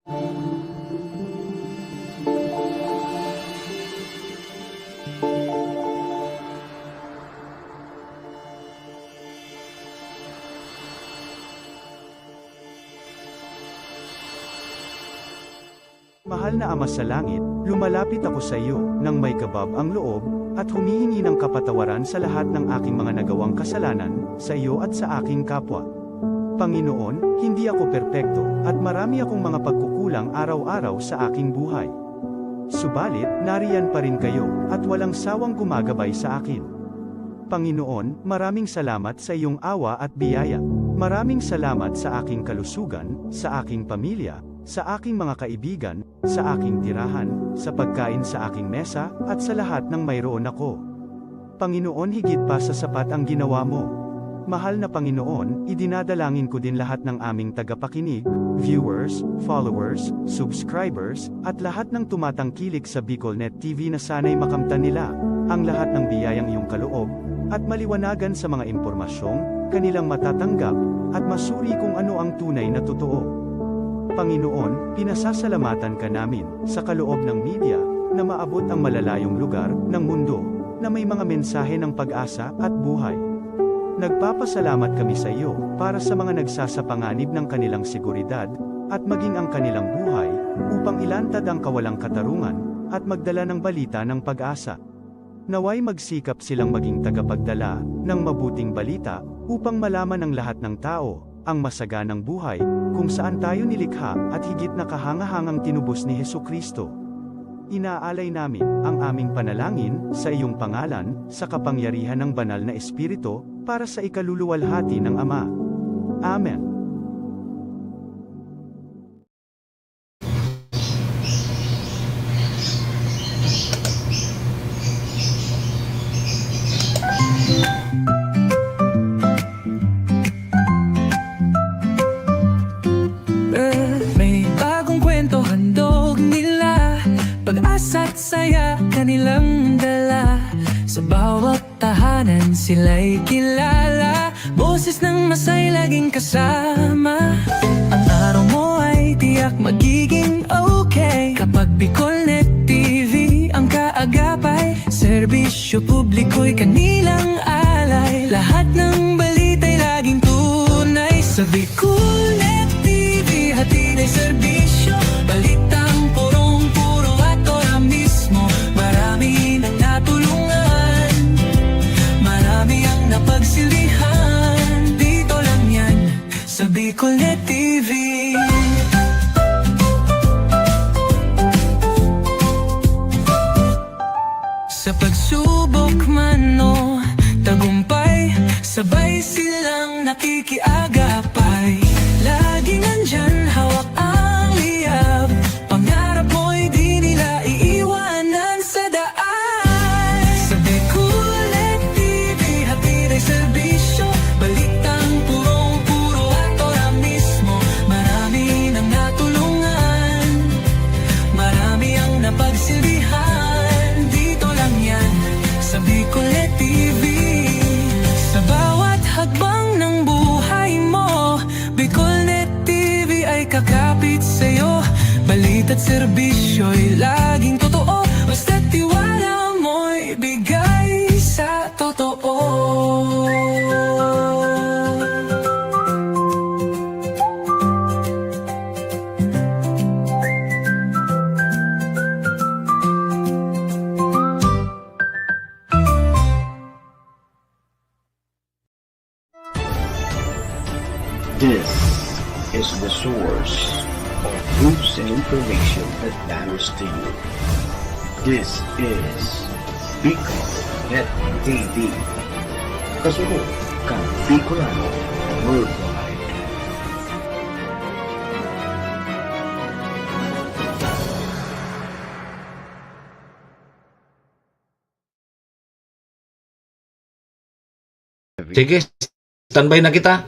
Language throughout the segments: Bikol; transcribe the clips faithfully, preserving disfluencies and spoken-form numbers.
Mahal na Ama sa Langit, lumalapit ako sa iyo nang may kabab ang loob, at humihingi ng kapatawaran sa lahat ng aking mga nagawang kasalanan, sa iyo at sa aking kapwa. Panginoon, hindi ako perpekto, at marami akong mga pagkukulang araw-araw sa aking buhay. Subalit, nariyan pa rin kayo, at walang sawang gumagabay sa akin. Panginoon, maraming salamat sa iyong awa at biyaya. Maraming salamat sa aking kalusugan, sa aking pamilya, sa aking mga kaibigan, sa aking tirahan, sa pagkain sa aking mesa, at sa lahat ng mayroon ako. Panginoon, higit pa sa sapat ang ginawa mo. Mahal na Panginoon, idinadalangin ko din lahat ng aming tagapakinig, viewers, followers, subscribers, at lahat ng tumatangkilik sa BicolNet T V na sana'y makamtan nila ang lahat ng biyayang iyong kaloob, at maliwanagan sa mga impormasyong kanilang matatanggap, at masuri kung ano ang tunay na totoo. Panginoon, pinasasalamatan ka namin sa kaloob ng media na maabot ang malalayong lugar ng mundo na may mga mensahe ng pag-asa at buhay. Nagpapasalamat kami sa iyo para sa mga nagsasapanganib ng kanilang seguridad at maging ang kanilang buhay upang ilantad ang kawalang katarungan at magdala ng balita ng pag-asa. Naway magsikap silang maging tagapagdala ng mabuting balita upang malaman ng lahat ng tao ang masaganang buhay kung saan tayo nilikha at higit na kahangahangang tinubos ni Jesu-Cristo. Inaalay namin ang aming panalangin sa iyong pangalan, sa kapangyarihan ng Banal na Espiritu, para sa ikaluluwalhati ng Ama. Amen. Eh, may bagong kwento handog nila, pag-asa't saya kanilang dala. Sa bawat tahanan sila'y kilala, boses ng masay laging kasama. Ang araw mo ay tiyak magiging okay kapag BicolNet T V ang kaagapay. Serbisyo publiko'y kanilang alay, lahat ng balita'y laging tunay. Sa BicolNet T V, hatid ay serbisyo, balitang purong-puro at ora mismo. Marami nang natulungan, marami ang napagsilbihan. Dito lang yan, sa BicolNet T V. Sa pagsubok man o tagumpay, sabay silang nakikiagapay. Laging nandyan, hawak ang liyab, pangarap mo'y di nila iiwanan sa daan. Sa BicolNet T V, hatid ay serbisyo, balitang purong-puro at ora mismo. Marami nang natulungan, marami ang napagsilbihan. Dito lang yan, sa BicolNet T V. Sa bawat hakbang ng buhay mo, BicolNet T V ay kakapit sa'yo. Balita't serbisyo'y laging totoo, basta't tiwala mo'y bigay sa totoo. This is the source of news and information that matters to you. This is Bicol Net T V. Kasunod kan Bicolano Worldwide. Sige, standby na kita.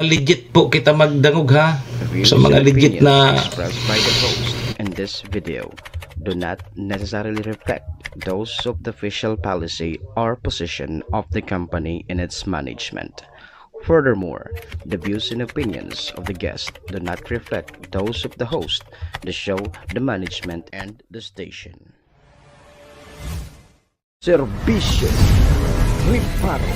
Legit po kita magdangog, ha? Sa mga legit na expressed by the host in this video do not necessarily reflect those of the official policy or position of the company in its management. Furthermore, the views and opinions of the guest do not reflect those of the host, the show, the management, and the station. Serbisyo, reparo.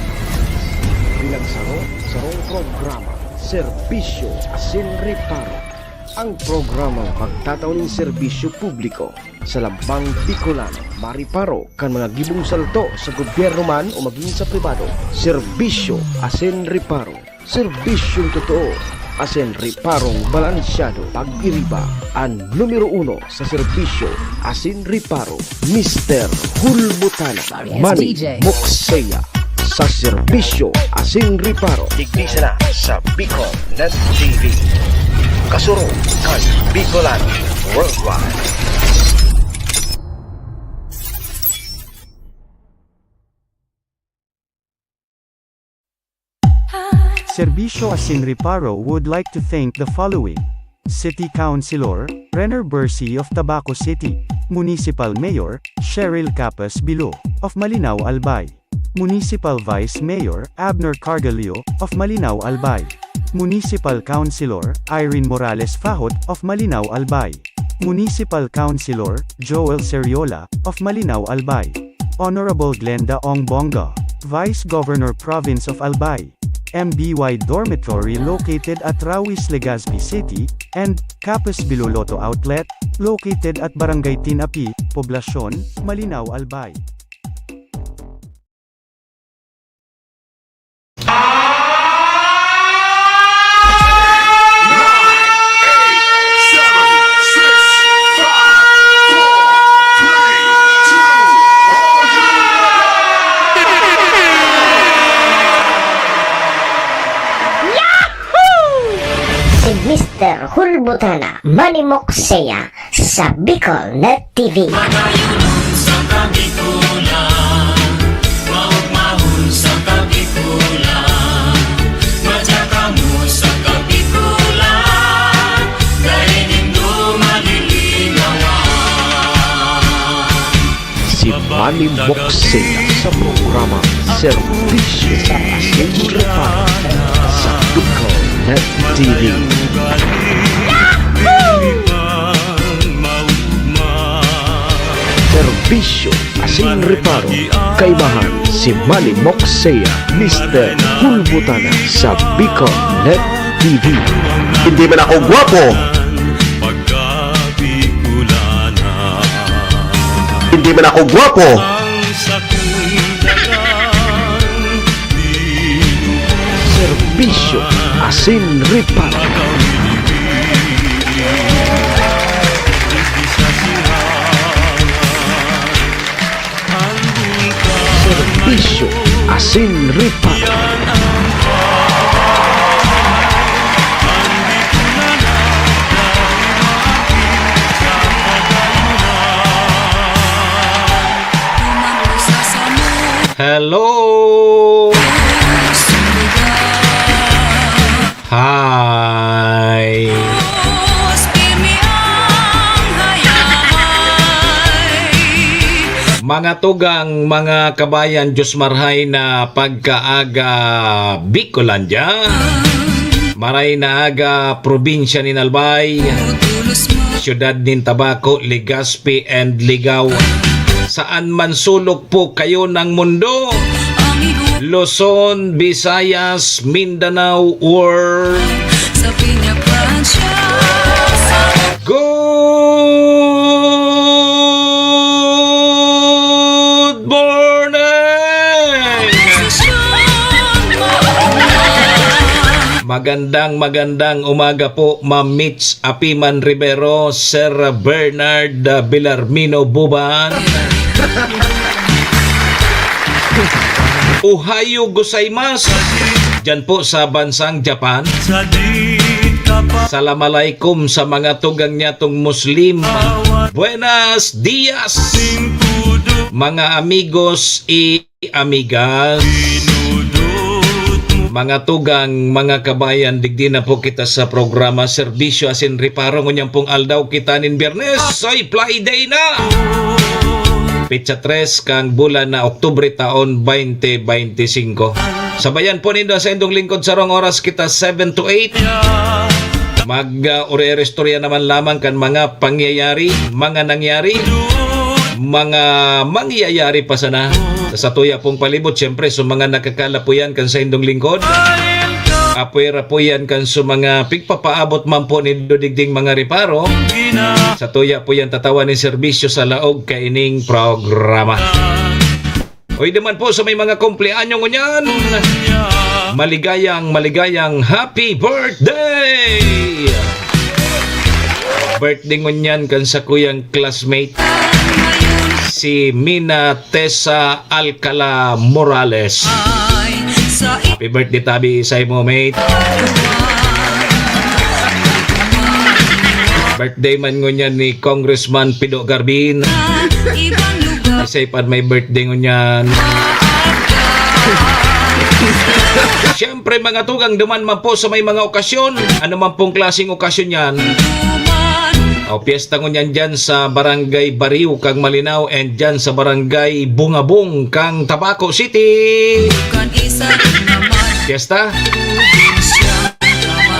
Bilang saro, sarong programa, serbisyo asin reparo. Ang programang magtatao nin serbisyo publiko sa lambang Bicolano, mariparo kan mga gibong salto sa gobyerno man o magin sa pribado. Serbisyo asin reparo. Serbisyong totoo asin reparong balansyado. Pag-iriba, an numero uno sa serbisyo asin reparo, Mister Hulbutana, Manny Mokseya, sa serbisyo asin reparo. Digdi sana sa Bicol Net T V. Kasurog kan Bicolano Worldwide. Serbisyo asin reparo would like to thank the following: City Councilor Renner Bercy of Tabaco City, Municipal Mayor Cheryl Capas Bilo of Malinao, Albay, Municipal Vice Mayor Abner Cargallo of Malinao, Albay, Municipal Councilor Irene Morales Fajot of Malinao, Albay, Municipal Councilor Joel Seriola of Malinao, Albay, Honorable Glenda Ong Bonga, Vice Governor, Province of Albay, M B Y Dormitory located at Rawis, Legazpi City, and Capas Bilo Lotto Outlet, located at Barangay Tinapi, Poblacion, Malinao, Albay. Yahoo! Si Mister Hulbutana, Manny Mokseya, sa Bicol Net T V. Matayon sa Kabikolan, maugmahon sa Kabikolan, madya kamo sa Kabikolan, dai nindo malilingawan. Si Manny Mokseya sa programa Serbisyo asin Reparo sa Bicol Net T V. Serbisyo asin reparo, kaibahan si Manny Mokseya, Mister Hulbutana sa Bicol Net T V. Hindi man ako gwapo. Hindi man ako gwapo. Serbisyo asin reparo. Serbisyo asin reparo. Hello! Hi! Mga tugang, mga kabayan, Diyos marhay na pagkaaga, Bicolandia. Maray na aga, probinsya nin Albay, syudad nin Tabaco, Legazpi, and Ligao. Saan man sulok po kayo ng mundo, Luzon, Visayas, Mindanao, or Sa Piña Provincia, sa Good morning! Magandang, magandang umaga po, Ma'am Mitch Apiman Rivero, Sir Bernard, uh, Belarmino Buban. Ohayo gozaimasu. Diyan po sa bansang Japan. Salam alaikum sa mga tugang nyatong Muslim. Buenos dias, mga amigos y amigas. Mga tugang, mga kabayan, digdi na po kita sa programa Serbisyo asin Reparo. Ngunyan pong aldaw kita nin Biyernes, ay Friday na! Petsa tres kan bulan na Oktubre, taon twenty twenty-five. Sabayan po nindo sa indong lingkod, sarong oras kita, seven to eight. Mag, ah, uri-uri istorya naman lamang kan mga pangyayari, mga nangyari, mga mangyayari pa sana sa satuya pong palibot. Siyempre, sa mga nakakalapuyan kan sa indong lingkod, apwera po yan kan sa mga pigpapaabot man po nindo digding mga reparo. Satuya po yan tatawan ni serbisyo sa laog kaining programa. Oy, duman po sa may mga kumpleanyo ngunyan. Maligayang, maligayang happy birthday! Birthday ngunyan kan sakuyang classmate, si Mina Tessa Alcala Morales. Happy birthday tabi sa imo, mate. Birthday man ngunyan ni Congressman Pido Garbin. Isay pad may birthday ngunyan. Siyempre, mga tugang, duman man po sa may mga okasyon, ano man pong klaseng okasyon yan. O, piyesta ngunyan dyan sa Barangay Bariw kang Malinao and dyan sa Barangay Bungabong kang Tabaco City. Piyesta?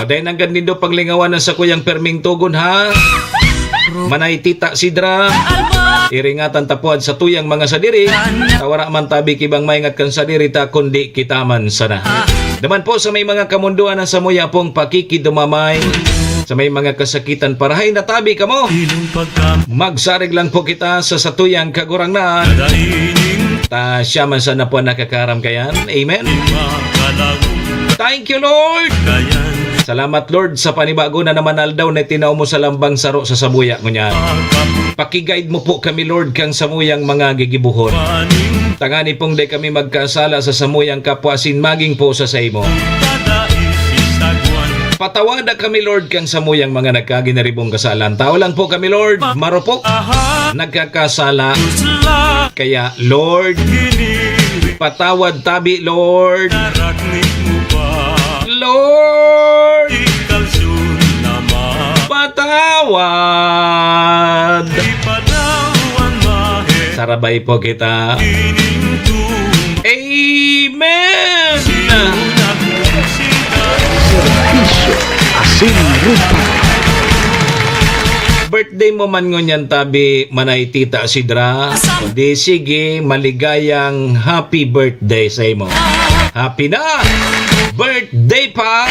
O, dahil nanggad nindo panglingawan ang sakuyang perming tugon, ha? Manay Tita Sidra, iringatan tapuan sa tuyang mga sadiri. Tawara man tabi kibang maingat kan sadiri ta, kundi kita man sana. Naman po sa may mga kamundoan na samuya pong pakikidumamay, sa may mga kasakitan, parahay na tabi kamo. Magsarig lang po kita sa satuyang Kagurangnan. Ta siya man sana po ang nakakaram kayan. Amen. Thank you, Lord. Salamat, Lord, sa panibago na naman aldaw na tinao mo sa lambang saro sa sabuya ngunyan. Paki-guide mo po kami, Lord, kang samuyang mga gigibuhon. Tangani pong dai kami magkasala sa samuyang kapwa asin magin po sa saimo. Patawada kami, Lord, kang samuyang mga nagkaginaribong kasalan. Tao lang po kami, Lord, marupok, nagkakasala. Kaya, Lord, patawad tabi, Lord. Lord, patawad. Sarabay po kita. Amen. Serbisyo asin rupa. Birthday mo man ngunyan tabi, Manay Tita Sidra. Di sige, maligayang happy birthday sa imo. Happy na! Birthday pa!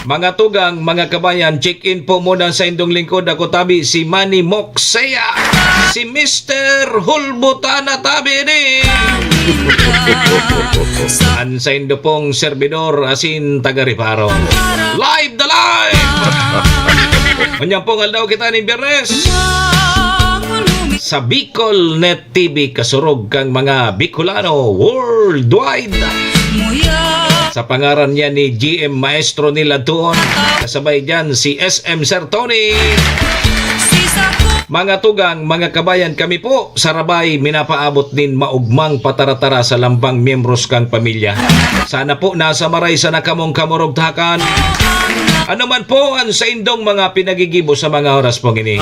Mga tugang, mga kabayan, check-in po muna sa indong lingkod. Ako tabi, si Manny Moksea. Si Mister Hulbutana tabi ni. An saindo pong servidor asin taga Reparo. Live na live! Unya pong aldaw kita ning Biyernes. Sa Bicol Net T V, kasurog kang mga Bicolano worldwide. Sa pangaran niya ni G M Maestro nila doon, kasabay dyan si S M Sir Tony. Mga tugang, mga kabayan, kami po sa Rabay, minapaabot nin maugmang pataratara sa lambang miyembros kang pamilya. Sana po nasa maray sana kamong kamurugtakan. Ano man po ang saindong mga pinagigibo sa mga oras pong ini.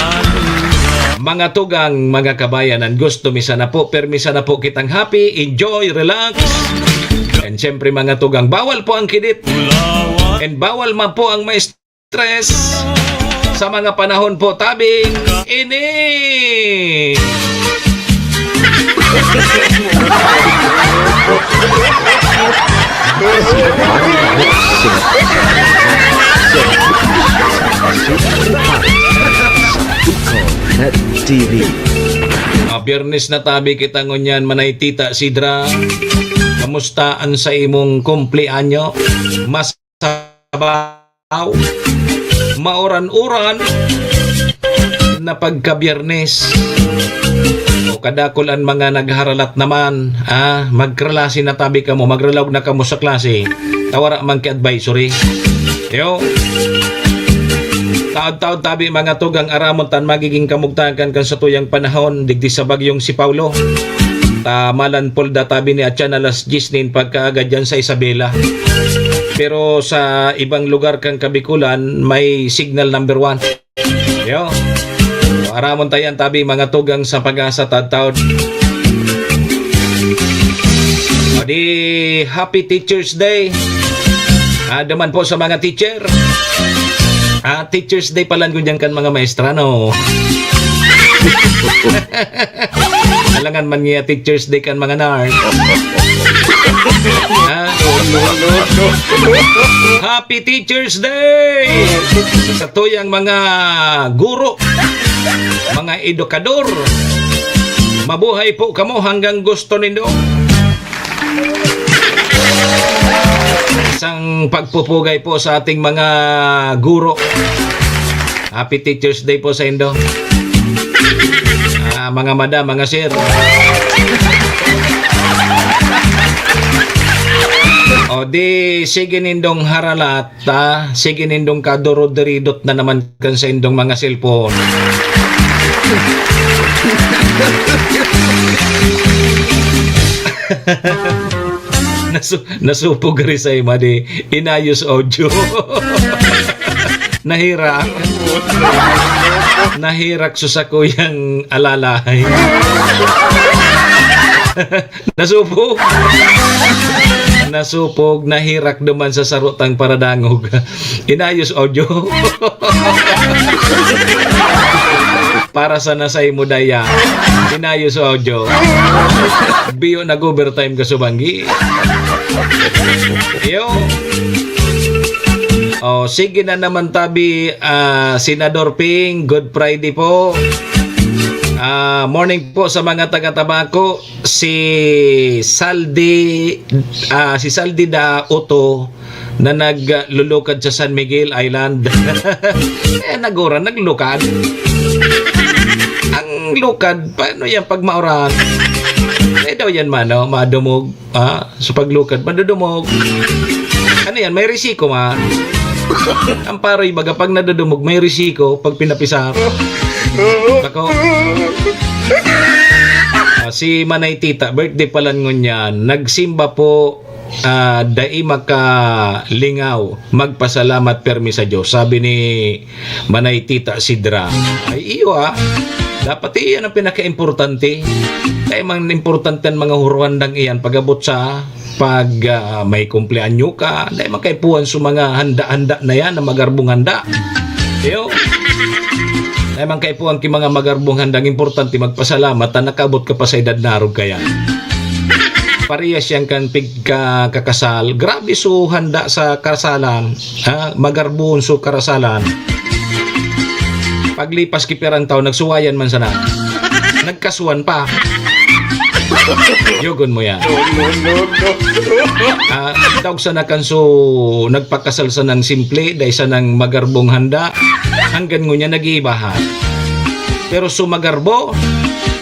Mga tugang, mga kabayan, ang gusto mi sana po, permi sana po kitang happy, enjoy, relax. And siyempre, mga tugang, bawal po ang kidit. And bawal man po ang ma-stress sa mga panahon po tabing ini. Bicol Net T V. Ah, Biyernes na tabi kita ngunyan, Manay Tita Sidra. Kamusta an sa imong kumpleanyo? Mas sabaw, mauran-uran na pagka-Biyernes. O kadakul an mga nagharalat naman, ah, magklase na tabi kamo, magralaog na kamo sa klase. Ta wara man ki advisory. Yo. Taod-taod tabi, mga tugang, aramon tan magiging kamugtakan kan satuyang panahon digdi sa bagyong si Paulo. Ta malanpol da tabi ni atyan alas diyes nin pagkaaga dyan sa Isabela. Pero sa ibang lugar kan Kabikulan, may signal number one. Yo. Aramon ta yan tabi, mga tugang sa Pag-asa, taod-taod. Di happy Teacher's Day. Ah, duman po sa mga teacher. Ah, Teacher's Day pala ngunyan kan mga maestra, no? Alangan man niya Teacher's Day kan mga nurse. Ha? Happy Teacher's Day! Sa tuyang mga guro, mga edukador, mabuhay po kamo hanggang gusto nindo. Isang pagpupugay po sa ating mga guro. Happy Teacher's Day po sa indo. Ah, mga madam, mga sir. O di, sige nindong haralat, ta. Sige nindong kaduro-diridot na naman kan sa indong mga cellphone. Nasu-, nasupog rin sa ima di Inayos Audio. Nahirak. Nahirak sa sakuyang alalahay. Nasupog. Nasupog, nahirak duman sa sarutang paradangog. Inayos Audio. Para sa nasay mo daya. Inayos Audio. Biyo nag-overtime ka subanggi. Yo. Oh, sige na naman tabi, ah, Senador Ping, good Friday po. Ah, morning po sa mga taga Tabaco. Si Saldi, ah, si Saldi da Otto na naglulukad sa San Miguel Island. Eh, nagura, naglukad. Ang lukad, paano yan pag mauran? Eh, daw yan, mano, madumog. Ah, sa paglukad, madudumog. Ano yan? May risiko, ma. Ang paroy, baga, pag nadudumog, may risiko pag pinapisar. Ako. Ah, si Manay Tita, birthday pala ngunyan. Nagsimba po, ah, dai makalingaw. Magpasalamat permi sa Diyos. Sabi ni Manay Tita Sidra. Ay, iyo, ah. Dapat iyan ang pinaka-importante. Kaya mang importante ang mga huruhandang iyan pag-abot sa pag, ah, may kumpleanyo ka. Dahil man kaipuhan sa mga handa-handa na yan, na magarbong handa. Iyo. Dahil man kaipuhan ki mga magarbong handang importante, magpasalamat na nakaabot ka pa sa edad na arog kaya. Parehas yan kan pigkakasal. Grabe so handa sa kasalan. Ha? Magarbon so karasalan. Paglipas ki pirang taon, nagsuwayan man sana. Nagkasuhan pa. Yogon mo yan. Ah, daog sana kan so nagpakasal sanang simple, dai sanang magarbong handa. Hanggang ngunyan nag-iibahan. Pero so magarbo,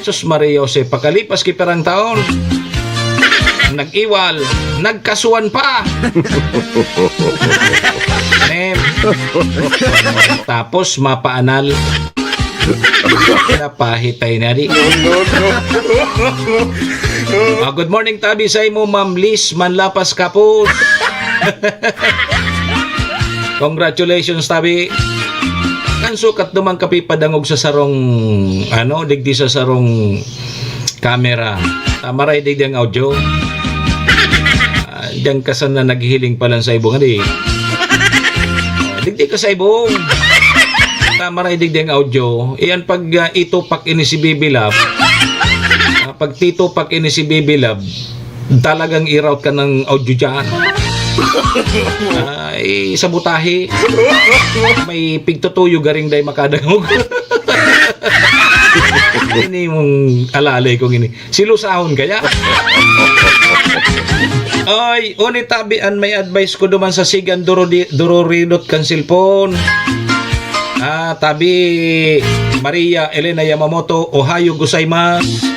sus Maria Jose, pakalipas ki pirang taon, nag-iwal, nagkasuhan pa. Nem. Tapos mapaanal. Napahitay na di. Ah, good morning, tabi sa imo, Ma'am Liz Manlapas Kapos. Congratulations, tabi. Kan sukat duman kapipadangog sa sarong, ano, digdi sa sarong camera. Tamaray digdi ang audio. Ah, diyan ka sana naghihiling pa lang sa ibong, di. Digdi ka sa ibong. Tamaray digdi ang audio. Iyan pag, ah, itupak ini si Bibi Love. Ah, pag titupak ini si Bibi Love, talagang i-route ka ng audio dyan. Ay, sabotahe. May pigtutuyo garing day makadangog. Ini mong alalay kong ini. Silusahon kaya? Ay, uni tabi an may advice ko duman sa sigan durudi-, dururidot kan cellphone. Ah, tabi Maria Elena Yamamoto, Ohayo gozaimasu.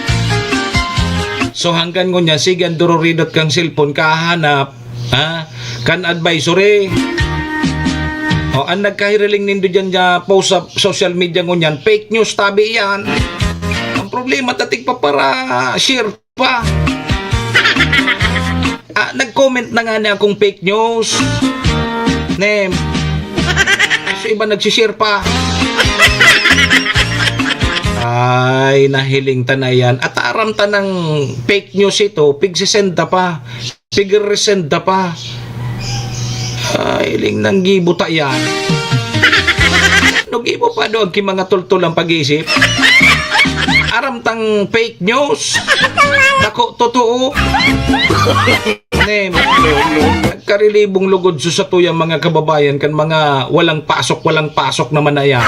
So, hanggan ngunyan, sigan dururidot kang cellphone, kahanap, ha? Kan advisory. O, ang nagkahiriling nindo dyan dyan, post sa social media ngunyan, fake news tabi yan. Ang problema, tatig pa para share pa. Ah, nag-comment na nga niya akong fake news. Nem. So, iba nagsishare pa. Ay, nahiling ta na yan. At aram ta ng fake news ito, pigsisenda pa. Pigresenda pa. Ay, hiling nang gibo ta yan. Nagibo pa doon ki mga tultol ang pag-iisip. Aram tang fake news. Dako, totoo. Nem, nagkarilibong lugod sa satuyang mga kababayan kan mga walang pasok, walang pasok naman na yan.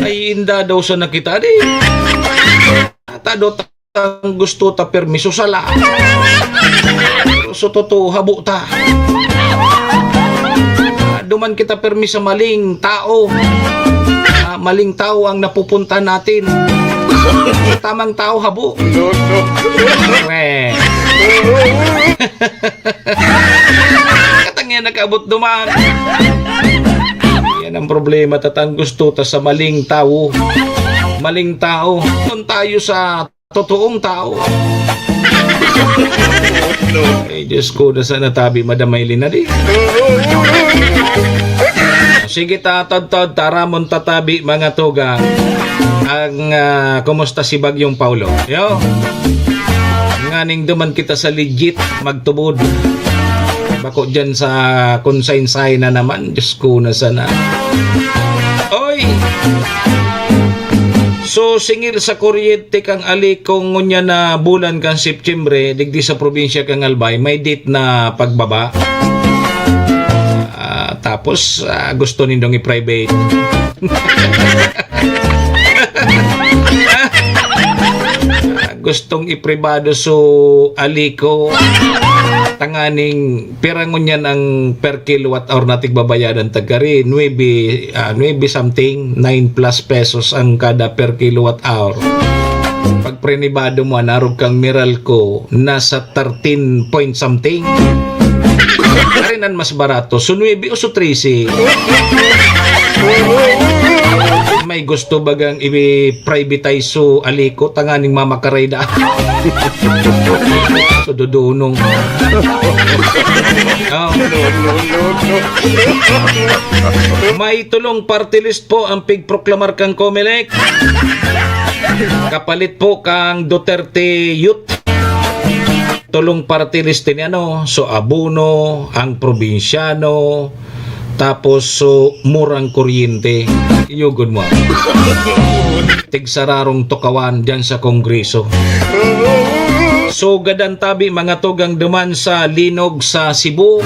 Ay, inda daw sa nakita, di. Tado tang gusto ta permiso sala. So, totoo, habo ta. Duman kita permi sa maling tao. Ah, maling tao ang napupunta natin. Tamang tao, habo. No, no. Weh. Katang yan nakaabot duman. Yan ang problema, tatang gusto ta sa maling tao. Maling tao. Doon tayo sa totoong tao. Eh, Diyos ko, na sana tabi, Madam Maylin, na di. Sige, tatadtad, taramon tatabi, mga tugang. Ang, ah, kumusta si Bagyong Paulo? Yo. Nganing duman kita sa legit, magtubod. Bako dyan sa konsensay na naman. Diyos ko, na sana. Oy! So, singil sa kuryente kang Alico ngunyan na bulan kan Setyembre, digdi sa probinsya kan Albay, may date na pagbaba. Ah, tapos, ah, gusto nindong i-private. Gustong ipribado so Alico. Tanganing pira ngunyan ang per kilowatt hour na tigbabayadan ta kari? Nuebe, ah, nuebe something, nine plus pesos ang kada per kilowatt hour. Pag prinibado mo, an arog kang Meralco, nasa thirteen point something. Kari nan mas barato, so nuebe o so trese. May gusto bagang i-privatize so Alico, tanganing mamakaray na. So dodonong. Oh. May tulong party list po ang pigproklamar kang Comelec. Kapalit po kang Duterte Youth. Tulong party list ni ano, so abono, ang probinsyano, tapos so murang kuryente. Yugon mo. Tigsararong tukawan dyan sa Kongreso. So, gadan tabi, mga tugang duman sa linog sa Cebu.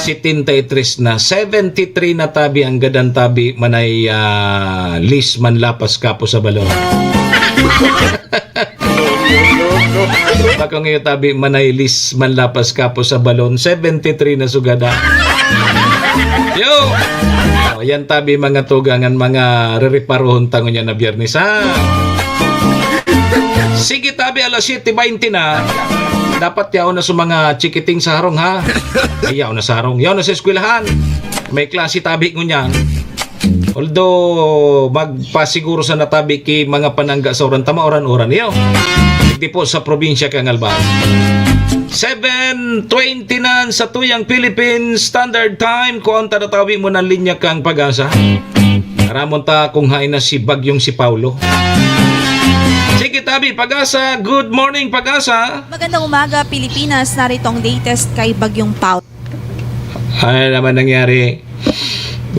Setenta y tres na, seventy three na tabi ang gadan tabi, manay, ah, lis man lapas kapo sa balon. Baka ngayon tabi, manay lis man lapas kapo sa balon, seventy three na sugada. Yo! O, yan tabi, mga tugang, an mga rereparohon ta ngunyan na Biyernes, ha? Sige tabi, alas siyete baynte na. Dapat yaon na sa mga chikiting sa harong, ha? Ay, yaon na sa harong. Yaon na sa eskwelahan. May klase tabi ngunyan. Although, magpasiguro sa natabi ki mga panangga sa uran tama, uran-uran iyo. Digdi po sa probinsya kan Albay. Seven twenty na sa tuyang Philippine Standard Time. Kung ang tanatawi mo ng linya kang Pag-asa, aramon ta kung hain na si Bagyong si Paulo. Sige tabi, Pag-asa. Good morning, Pag-asa. Magandang umaga, Pilipinas. Narito ang latest kay Bagyong Paulo. Ano naman nangyari?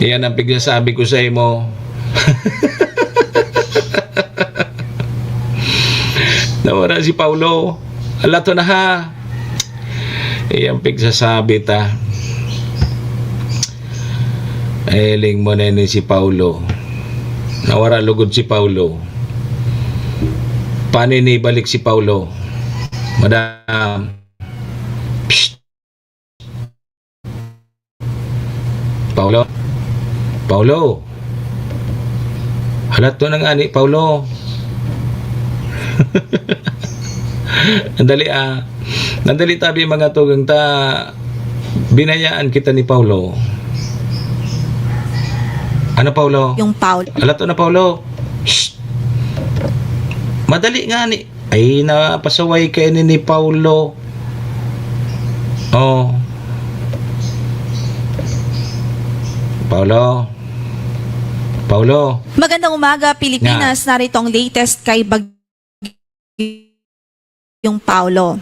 Yan ang pigsasabi ko sa imo. Nawara si Paulo. Alato na ha. Yan pigsasabi ta. Eling mo na ni si Paulo. Nawara lugod si Paulo. Paninibalik si Paulo. Madam. Psst. Paulo. Paulo. Halat to na nga ni Paulo. Andali, ah. Andali tabi, mga tugang ta. Binayaan kita ni Paulo. Ano, Paulo? Yung Paulo. Halat to na, Paulo. Shh. Madali nga ni. Ay, napasaway kaini ni Paulo. Oh. Paulo. Paulo. Magandang umaga, Pilipinas. Narito ang latest kay Bagyong Paulo.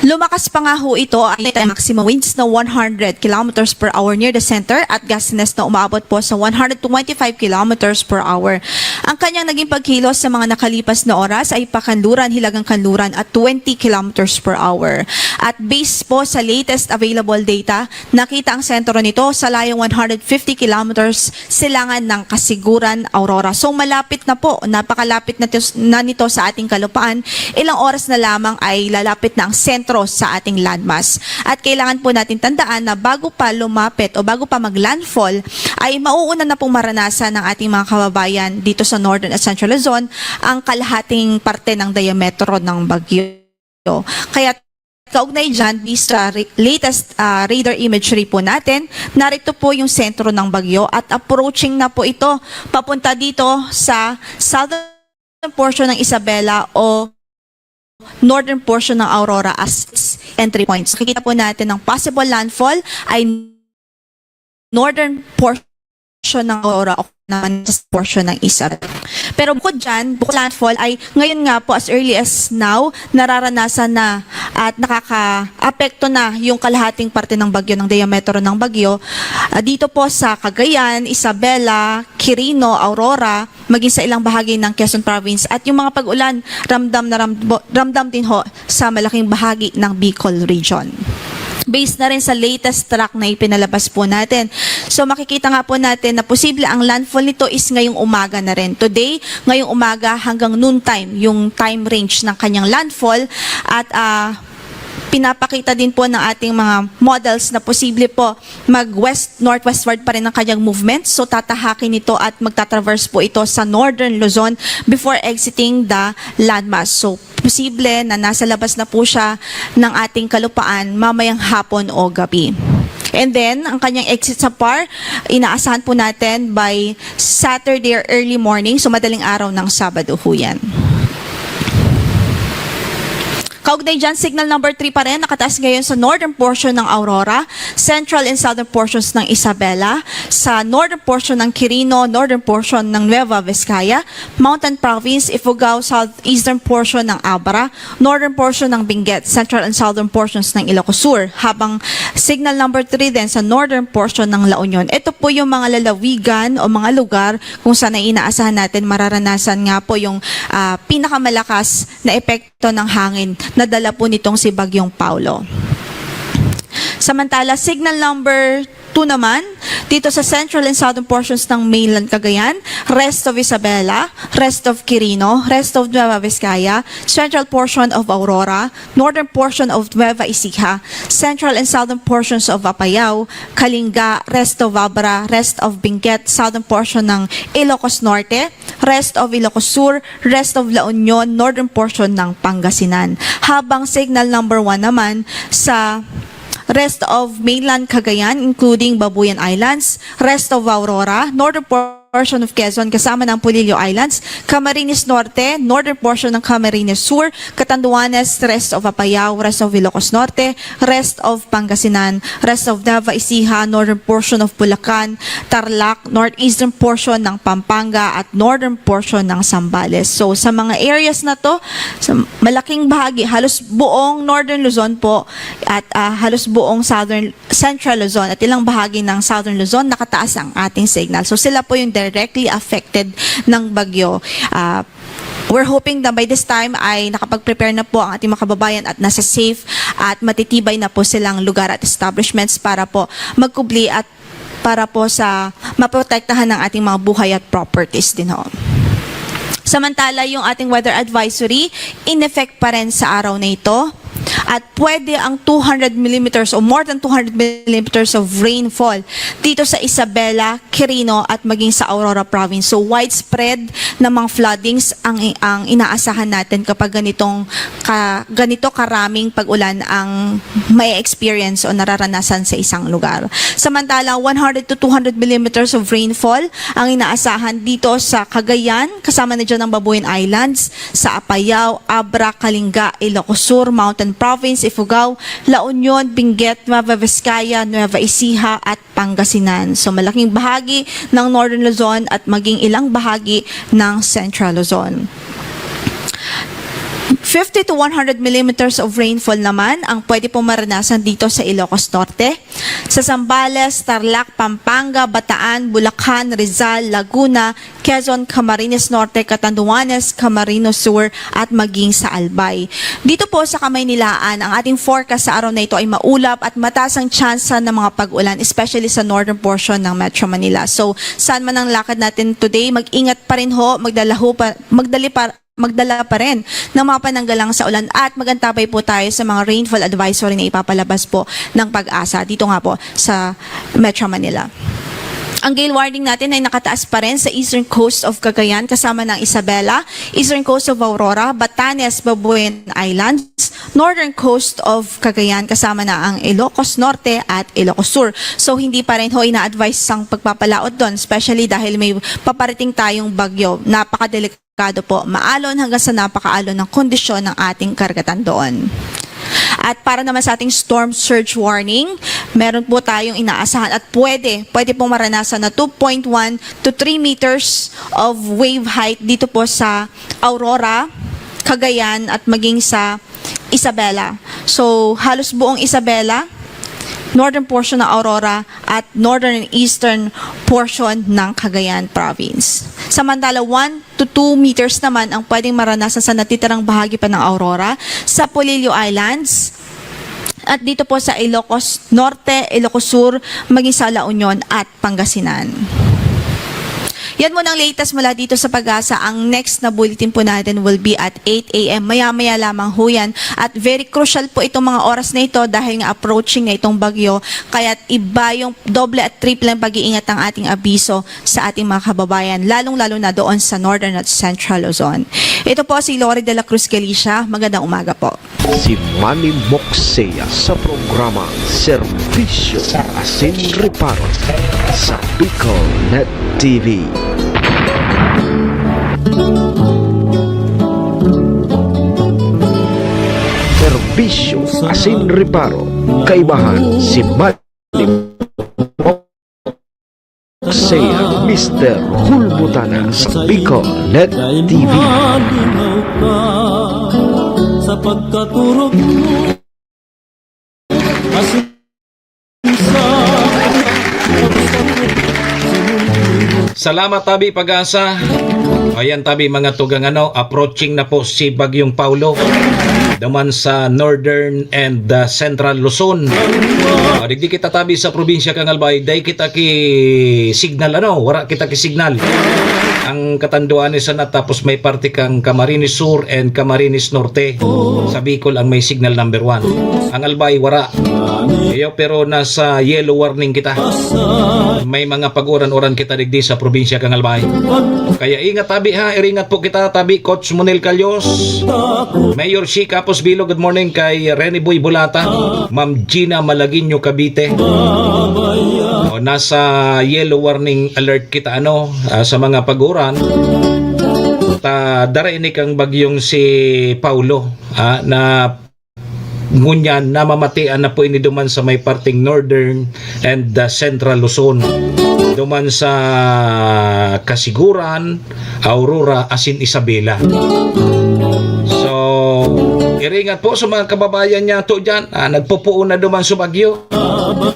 Lumakas pa nga ho ito at may maximum winds na one hundred kilometers per hour near the center at gustiness na umaabot po sa one hundred twenty-five kilometers per hour. Ang kanyang naging pagkilos sa mga nakalipas na oras ay pakanluran, hilagang kanluran at twenty kilometers per hour. At based po sa latest available data, nakita ang sentro nito sa layong one hundred fifty kilometers silangan ng Kasiguran, Aurora. So malapit na po, napakalapit na, tis- na nito sa ating kalupaan. Ilang oras na lamang ay lalapit na ang sentro sa ating landmass. At kailangan po natin tandaan na bago pa lumapit o bago pa mag-landfall, ay mauuna na pong maranasan ng ating mga kababayan dito sa Northern at Central Luzon ang kalahating parte ng diametro ng bagyo. Kaya kaugnay dyan, based sa re- latest ah, radar imagery po natin, narito po yung sentro ng bagyo at approaching na po ito papunta dito sa southern portion ng Isabela o northern portion ng Aurora as its entry points. Nakikita po natin ang possible landfall ay northern portion ng Aurora o naman sa portion ng Isabela. Pero bukod dyan, bukod sa landfall ay ngayon nga po as early as now, nararanasan na at nakakaapekto na yung kalahating parte ng bagyo, ng diametro ng bagyo. Ah, dito po sa Cagayan, Isabela, Quirino, Aurora, maging sa ilang bahagi ng Quezon Province at yung mga pag-ulan, ramdam na rambo- ramdam din ho sa malaking bahagi ng Bicol Region. Based na rin sa latest track na ipinalabas po natin. So makikita nga po natin na posible ang landfall nito is ngayong umaga na rin. Today, ngayong umaga hanggang noontime, yung time range ng kanyang landfall. At ah, pinapakita din po ng ating mga models na posible po mag-west-northwestward pa rin ang kanyang movement. So tatahakin nito at magtatraverse po ito sa northern Luzon before exiting the landmass. So posible na nasa labas na po siya ng ating kalupaan mamayang hapon o gabi. And then, ang kanyang exit sa par, inaasahan po natin by Saturday or early morning, so madaling araw ng Sabado ho yan. Kaugnay dyan, signal number three pa rin, nakataas ngayon sa northern portion ng Aurora, central and southern portions ng Isabela, sa northern portion ng Quirino, northern portion ng Nueva Vizcaya, Mountain Province, Ifugao, southeastern portion ng Abra, northern portion ng Benguet, central and southern portions ng Ilocos Sur, habang signal number three din sa northern portion ng La Union. Ito po yung mga lalawigan o mga lugar kung saan ay inaasahan natin mararanasan nga po yung ah, pinakamalakas na epekto ng hangin na dala po nitong si Bagyong Paulo. Samantala, signal number two naman, dito sa central and southern portions ng mainland Cagayan, rest of Isabela, rest of Quirino, rest of Nueva Vizcaya, central portion of Aurora, northern portion of Nueva Ecija, central and southern portions of Apayao, Kalinga, rest of Abra, rest of Benguet, southern portion ng Ilocos Norte, rest of Ilocos Sur, rest of La Union, northern portion ng Pangasinan. Habang signal number one naman sa rest of mainland Cagayan, including Babuyan Islands, rest of Aurora, northern portion of Quezon kasama ng Polillo Islands, Camarines Norte, northern portion ng Camarines Sur, Catanduanes, rest of Apayao, rest of Ilocos Norte, rest of Pangasinan, rest of Nueva Ecija, northern portion of Bulacan, Tarlac, northeastern portion ng Pampanga at northern portion ng Zambales. So sa mga areas na to, sa malaking bahagi, halos buong northern Luzon po at ah, halos buong southern central Luzon at ilang bahagi ng southern Luzon, nakataas ang ating signal. So sila po yung directly affected ng bagyo. Ah, we're hoping na by this time ay nakapag-prepare na po ang ating mga kababayan at nasa safe at matitibay na po silang lugar at establishments para po magkubli at para po sa maprotektahan ng ating mga buhay at properties din ho. Samantala, yung ating weather advisory, in effect pa rin sa araw na ito. At pwede ang two hundred millimeters o more than two hundred millimeters of rainfall dito sa Isabela, Quirino at maging sa Aurora Province. So widespread na mga floodings ang, ang inaasahan natin kapag ganitong ka, ganito karaming pag-ulan ang may experience o nararanasan sa isang lugar. Samantala, one hundred to two hundred millimeters of rainfall ang inaasahan dito sa Cagayan, kasama na dyan ang Babuyan Islands, sa Apayao, Abra, Kalinga, Ilocos Sur, Mountain Province, Province, Ifugao, La Union, Benguet, Nueva Vizcaya, Nueva Ecija at Pangasinan. So, malaking bahagi ng Northern Luzon at maging ilang bahagi ng Central Luzon. Fifty to one hundred millimeters of rainfall naman ang pwede pong maranasan dito sa Ilocos Norte. Sa Zambales, Tarlac, Pampanga, Bataan, Bulacan, Rizal, Laguna, Quezon, Camarines Norte, Catanduanes, Camarines Sur, at maging sa Albay. Dito po sa Kamaynilaan, ang ating forecast sa araw na ito ay maulap at mataas ang tsansa ng mga pag-ulan, especially sa northern portion ng Metro Manila. So, saan man ang lakad natin today, mag-ingat pa rin ho, magdala ho pa, magdali pa, magdala pa rin ng mga pananggalang sa ulan at mag-antabay po tayo sa mga rainfall advisory na ipapalabas po ng PAGASA dito nga po sa Metro Manila. Ang gale warning natin ay nakataas pa rin sa eastern coast of Cagayan kasama ng Isabela, eastern coast of Aurora, Batanes, Babuyan Islands, northern coast of Cagayan kasama na ang Ilocos Norte at Ilocos Sur. So hindi pa rin ho ina-advise ang pagpapalaot doon, especially dahil may paparating tayong bagyo. Napakadelikado po, maalon hanggang sa napakaalon ng kondisyon ng ating karagatan doon. At para naman sa ating storm surge warning, meron po tayong inaasahan at pwede, pwede pong maranasan na two point one to three meters of wave height dito po sa Aurora, Cagayan at maging sa Isabela. So, halos buong Isabela, northern portion ng Aurora at northern and eastern portion ng Cagayan Province. Samantala, one to two meters naman ang pwedeng maranasan sa natitirang bahagi pa ng Aurora, sa Polillo Islands, at dito po sa Ilocos Norte, Ilocos Sur, maging sa La Union at Pangasinan. Yan muna ang latest mula dito sa PAGASA. Ang next na bulletin po natin will be at eight a m. Maya-maya lamang ho yan. At very crucial po itong mga oras na ito dahil nga approaching na itong bagyo. Kaya iba yung doble at triple ang pag-iingat ng ating abiso sa ating mga kababayan, lalong-lalo na doon sa Northern at Central Luzon. Ito po si Lori de la Cruz Galicia. Magandang umaga po. Si Manny Moxea sa programa Serbisyo Asin Reparo sa Bicol Net T V. Serbisyo Asin Reparo, kaibahan si Manny Moxea, Mister Hulbutana sa Bicol Net T V. Sa pagkaturog mo, asin sa Salamat, tabi PAGASA. Ayan, tabi, mga tugang, ano, approaching na po si Bagyong Paulo duman sa Northern and, uh, Central Luzon. Ah, digdi kita tabi sa probinsya kan Albay, dai kita ki signal, ano, wara kita ki signal. Ang Catanduanes sana, tapos may parte kang Camarines Sur and Camarines Norte. Sa Bicol ang may signal number one. Ang Albay, wara. Iyo, pero nasa yellow warning kita. May mga pag-uran-uran kita digdi sa probinsya kan Albay. Kaya ingat, tabi, ha, iringat po kita, tabi, Coach Monel Calios, Mayor Chica Apos Bilo, good morning kay Rene Boy Bulata, Ma'am Gina Malagueño, Cavite. O, nasa yellow warning alert kita, ano, ah, sa mga pag-uran. Ta, dara ini kang bagyong si Paulo, ah, na ngunyan namamatian na po ini duman sa may parteng Northern and, ah, Central Luzon. Duman sa Casiguran, Aurora, asin Isabela. So, iringat po sa mga kababayan niyato diyan, ah, nagpupuon na duman sa bagyo.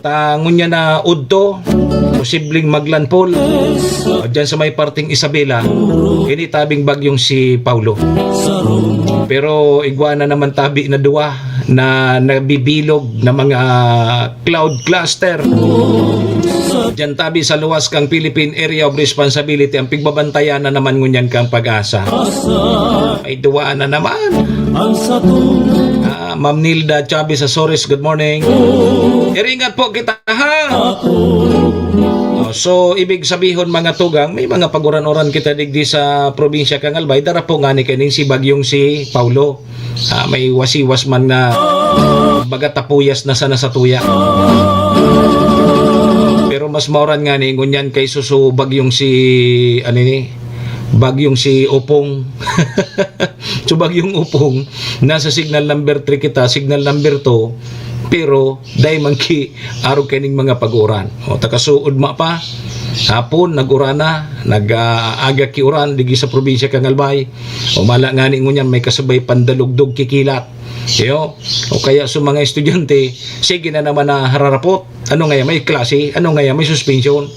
Ta, ngunyan na udto, posibleng maglandfall. O, diyan sa may parteng Isabela, ini tabing bagyong si Paulo. Pero igwa na naman tabi na duwa na nabibilog na mga cloud cluster. Diyan tabi sa luwas kang Philippine Area of Responsibility, ang pigbabantayan na naman ngunyan kang PAGASA. May duwa na naman. Ah, Ma'am Nilda Chavez Azores, good morning. Iringat po kita, ha? Oh, so, ibig sabihon, mga tugang, may mga paguran-uran kita digdi sa probinsya kang Albay. Dara po ngani kaning si bagyong si Paulo. Ah, may wasiwas man na baga tapuyas na sana sa tuya. Pero mas mauran ngani ngunyan kay susu bagyong si, ano ni, Bagyong si Opong. So, Bagyong Opong, nasa signal number three kita, signal number two, pero dai man ki arog kaining mga pag-uran. O, ta kaso ugma pa, hapon, nag-uran na, nag-, ah, aga ki uran, digi sa probinsya kan Albay. O, mala ngani ngunyan, may kasabay pandalugdog kikilat. Iyo, o kaya sa mga estudyante, sige na naman na hararapot. Ano ngaya, may klase? Ano ngaya, may suspension?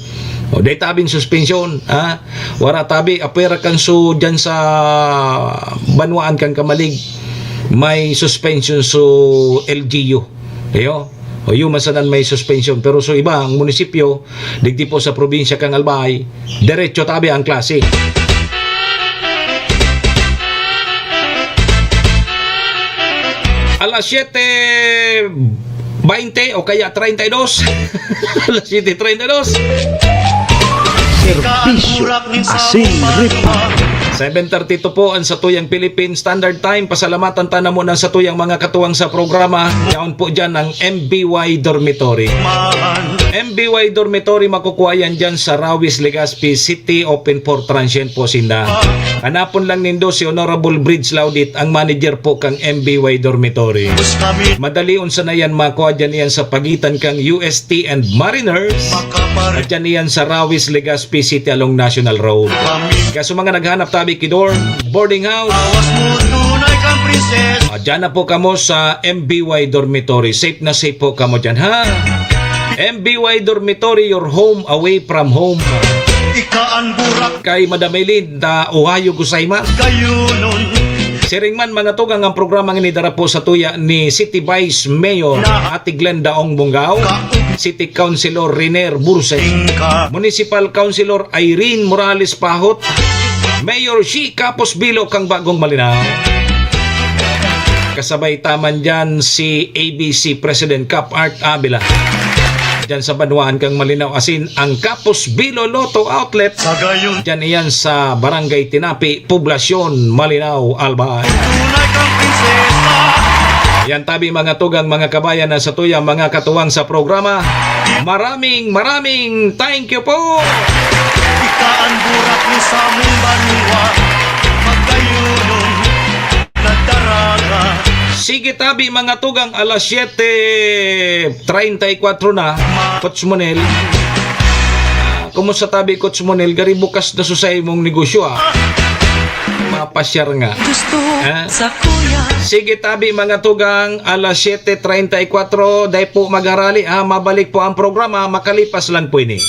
O, dai tabing suspension, ha? Wara tabi, apwera kan so, dyan sa banwaan kan Camalig, may suspension so L G U. Iyo? O, yun, masanan may suspension. Pero so iba, ang munisipyo, digdi po sa probinsya kan Albay, diretso tabi ang klase. Alas siyete baynte o kaya treinta y dos. Alas siyete treinta y dos. Serbisyo asin reparo. Seven thirty-two po ang satuyang Philippine Standard Time. Pasalamatan ta na muna sa tuyang mga katuwang sa programa. Yaon po dyan ang M B Y Dormitory. M B Y Dormitory, makukuha yan dyan sa Rawis, Legazpi City, open for transient po sinda. Hanapon lang nindo si Honorable Bridge Laudit, ang manager po kang M B Y Dormitory. Madali unsa na yan, makuha dyan yan sa pagitan kang U S T and Mariners. At dyan yan sa Rawis, Legazpi City along National Road. Kaya sa mga naghanap tabi ki dorm, boarding house, ah, dyan na po kamo sa M B Y Dormitory. Safe na safe po kamo dyan, ha? M B Y Dormitory, your home away from home. Ika an burak. Kay Madam Eileen, ta ohayo gozaimasu. Gayunon. Siring man, mga tugang, ang programang ini dara po sa tuya ni City Vice Mayor Ate Glenda Ong Bongao, City Councilor Riner Burse, Municipal Councilor Irene Morales Pahot, Mayor Shi Kapos Bilo kang Bagong Malinao. Kasabay ta man dyan si A B C President Cap Art Avila. Dyan sa banwaan kang Malinao asin ang Kapos Bilo Lotto Outlet. Sa gayon. Dyan iyan sa Barangay Tinapi, Poblacion, Malinao, Albay. Tunay kang prinsesa. Yan tabi, mga tugang, mga kabayan, na sa tuyang mga katuwang sa programa. Maraming, maraming thank you po. Ika an burak ni samong banwa. Magkayunon, nagdaraga. Sige tabi, mga tugang, alas siyete treinta y kuwatro na. Coach Monel. Ah, kumusta tabi, Coach Monel? Gari bukas na susay mong negosyo, ah. Mapasyar nga. Gusto. Ha? Sa kuya. Sige tabi, mga tugang, alas siyete treinta y kuwatro, dai po magharali, ha? Mabalik po ang programa, makalipas lang po ini.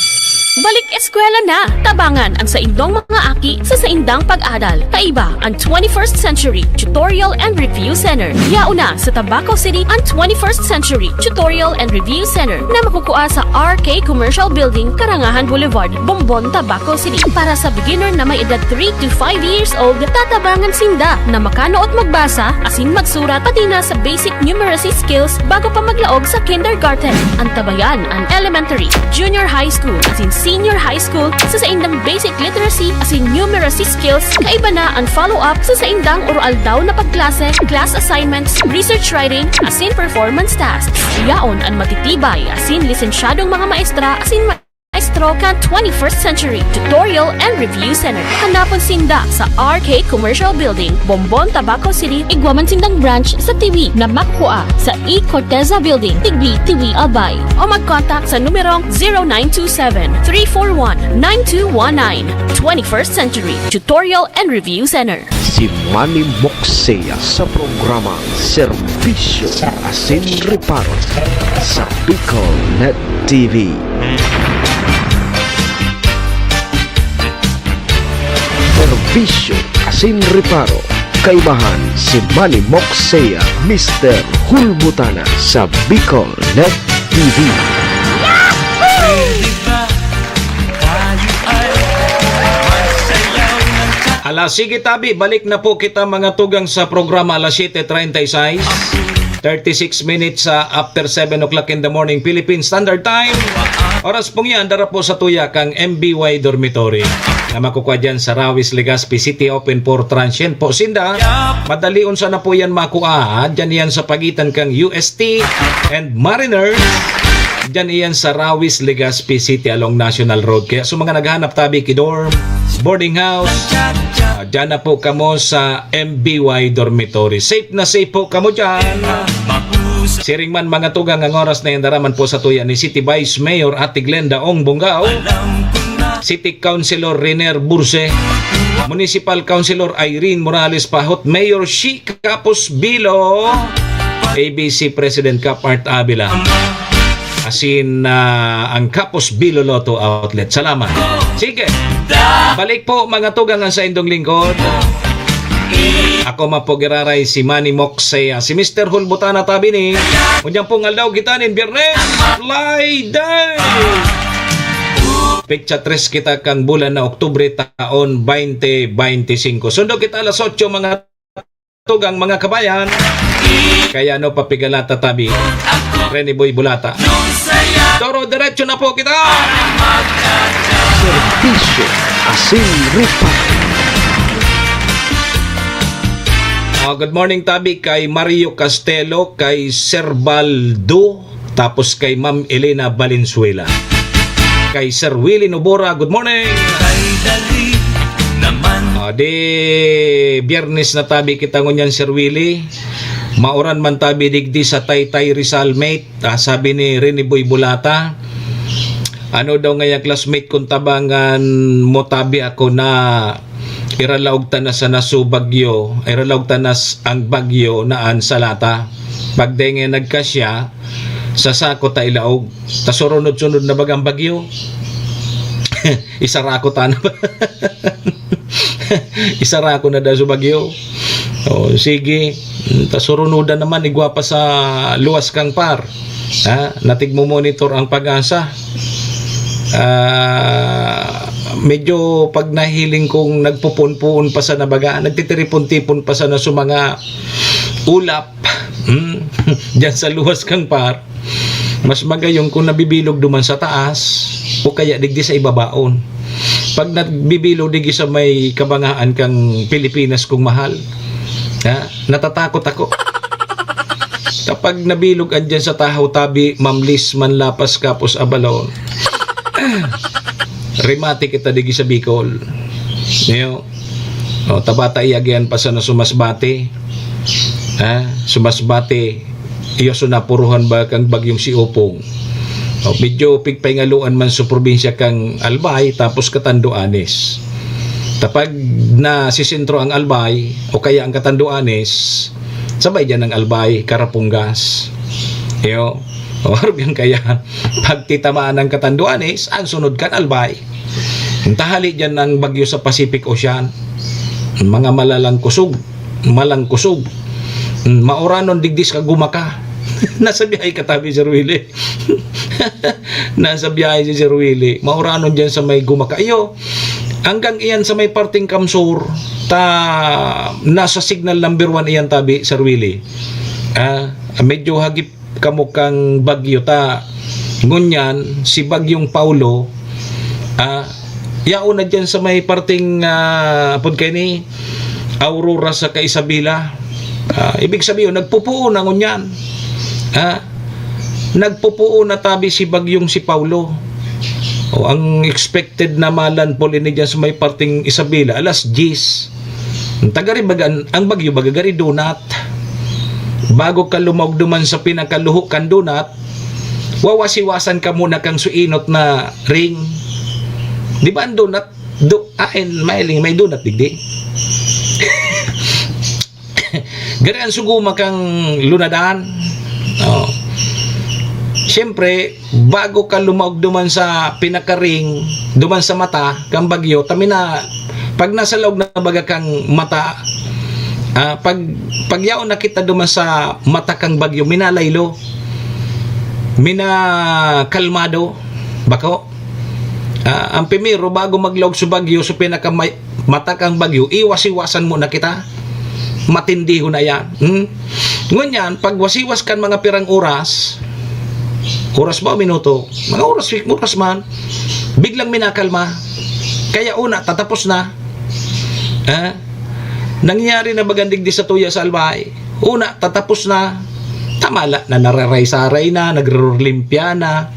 Balik eskwela na! Tabangan ang saindong mga aki sa saindang pag-adal. Kaiba ang twenty-first Century Tutorial and Review Center. Yaon na sa Tabaco City ang twenty-first Century Tutorial and Review Center na makukua sa R K Commercial Building, Karangahan Boulevard, Bombon, Tabaco City. Para sa beginner na may edad three to five years old, tatabangan sinda na makanood magbasa asin magsurat, pati na sa basic numeracy skills bago pa maglaog sa kindergarten. Antabayan an elementary, junior high school, asin senior high school sa saindang basic literacy asin numeracy skills. Kaiba na an follow-up sa saindang oro-aldaw na pagklase, class assignments, research writing, asin performance tasks. Yaon an matitibay asin lisensyadong mga maestra asin maestro kan twenty-first Century Tutorial and Review Center. Hanapon sinda sa R K Commercial Building, Bombon, Tabaco City. Igwa man sindang branch sa Tiwi na makukua sa E Corteza Building, Tigbi, Tiwi, Albay. O mag-contact sa numerong zero nine two seven, three four one, nine two one nine. Twenty-first Century Tutorial and Review Center. Si Manny Moxea sa programa Serbisyo asin Reparo sa Bicol Net T V. Serbisyo asin Reparo. Kaibahan si Manny Moxea, Mister Hulbutana sa Bicol Net T V. Ala, sige tabi, balik na po kita, mga tugang, sa programa alas siyete treinta y seis. Thirty-six minutes, ah, after seven o'clock in the morning, Philippine Standard Time. Oras pong yan, dara po sa tuya kang M B Y Dormitory na makukua dyan sa Rawis, Legazpi City, open for transient po sinda. Madali unsa na po yan makua, ha? Dyan yan sa pagitan kang U S T and Mariners. Diyan iyan sa Rawis, Legazpi City along National Road. Kaya sa mga naghahanap tabi ki dorm, boarding house, ah, diyan na po kamo sa M B Y Dormitory. Safe na safe po kamo diyan. Siring man, mga tugang, ang oras na yan, daraman po sa tuya ni City Vice Mayor Ate Glenda Ong Bungao, City Councilor Riner Burse, Municipal Councilor Irene Morales Pahot, Mayor Shi Capos Bilo, A B C President Cap Art Avila, asin, ah, ang Capos Bilo Lotto Outlet. Salamat. Sige. Balik po, mga tugang, ang saindong lingkod. Ako man po giraray, si Manny Moksea, si Mister Hulbutana tabi ni. Unyang pong aldaw kita nin Biyernes, Fly Day. Petsa tres kita kang bulan na Oktubre, taon twenty twenty-five. Sundo kita alas otso, mga tugang, mga kabayan. Kaya ano, papigalata tabi. Rene Boy Bulata. Toro, diretso na po kita. Serbisyo asin reparo. Ah, good morning tabi kay Mario Castelo, kay Sir Baldo, tapos kay Ma'am Elena Valenzuela. Kay Sir Willie Nobora, good morning. Ah, di Biyernes na tabi kita ngunyan, Sir Willie. Mauran man tabi digdi sa Taytay, Rizal, mate. Ah, sabi ni Rene Boy Bulata, ano daw ngaya, classmate, kung tabangan mo tabi ako na iralaog ta na sa naso bagyo, iralaog ta na s-, ang bagyo na an sa lata. Pag dai ngaya nagkasya, sa sako ta ilaog. Ta surunod-sunod na bagang bagyo. Isarako ta na ba? Isarako na daw sa bagyo. O, sige. Ta surunodan naman, igwa pa sa luwas kang par. Ha? Natigmo-monitor ang PAGASA. Ah, medyo pag nahiling kong nagpupuon-puon pa sana baga, nagtitiripon-tipon pa sana sa mga ulap, hmm, diyan sa luwas kang par, mas magayon kung nabibilog duman sa taas o kaya digdi sa ibabaon. Pag nagbibilog digdi sa may kabangaan kang Pilipinas kong mahal, ha, natatakot ako. Kapag nabilog andyan sa tahaw tabi, mamlis man lapas kapos abalon. Remate kita digdi sa Bicol. Niyo? O, tabata iyagian pa sana sumasbate. Ha? Sumasbate. Iyo, so napuruhan ba kang bagyong si Opong? O, medyo pigpaingaluan man sa probinsya kang Albay, tapos Catanduanes. Kapag nasisentro ang Albay, o kaya ang Catanduanes, sabay dyan ang Albay, Carapungas. Iyo. O, arog yan kaya, pag titamaan ng Catanduanes, ang sunod kan Albay. Tahali dyan ang bagyo sa Pacific Ocean. Mga malalang kusog, malang kusog. Mm, mauranon digdi sa Gumaka. Nasa biyahe ka tabi, Sir Willie. Nasa biyahe si Sir Willie. Mauranon dyan sa may Gumaka. Iyo, hanggang iyan sa may parting Kamsur, ta nasa signal number one iyan tabi, Sir Willie. Ah, medyo hagip kamo kang bagyo ta. Ngunyan, si Bagyong Paulo, ah, yaon na dyan sa may parting, ah, apod kaini, Aurora saka Isabela. Ah, ibig sabihin, nagpupuo na ngunyan. Ah, nagpupuo na tabi si Bagyong si Paulo. O, ang expected na malandfall ini dyan sa may parting Isabela, alas diyes. Ang tagari baga, ang bagyo baga gari donut. Bago ka lumaog duman sa pinakaluho kan donut, wawasiwasan ka muna kang suinot na ring. Di ba ang donut? Do, ah, and may, may donut digdi. Gari ang suguma kang lunadan. Oh. Siyempre, bago ka lumaog duman sa pinakaring, duman sa mata kang bagyo, tami na, pag nasa laog na baga kang mata, ah, pag, pag yaon na kita duman sa mata kang bagyo, minalaylo, minakalmado, bako. Ah, ang primero, bago maglaog sa bagyo, sa pinaka may, mata kang bagyo, iwas-iwasan muna kita. Matindihon na yan. Hmm? Ngunyan, pag wasiwas kan mga pirang oras, oras ba o minuto? Mga oras, oras man, biglang minakalma. Kaya una, tatapos na. Ha? Nangyari na baga digdi sa tuya sa Albay. Una, tatapos na. Tamala na, nararaysaray na, nagrurlimpya na.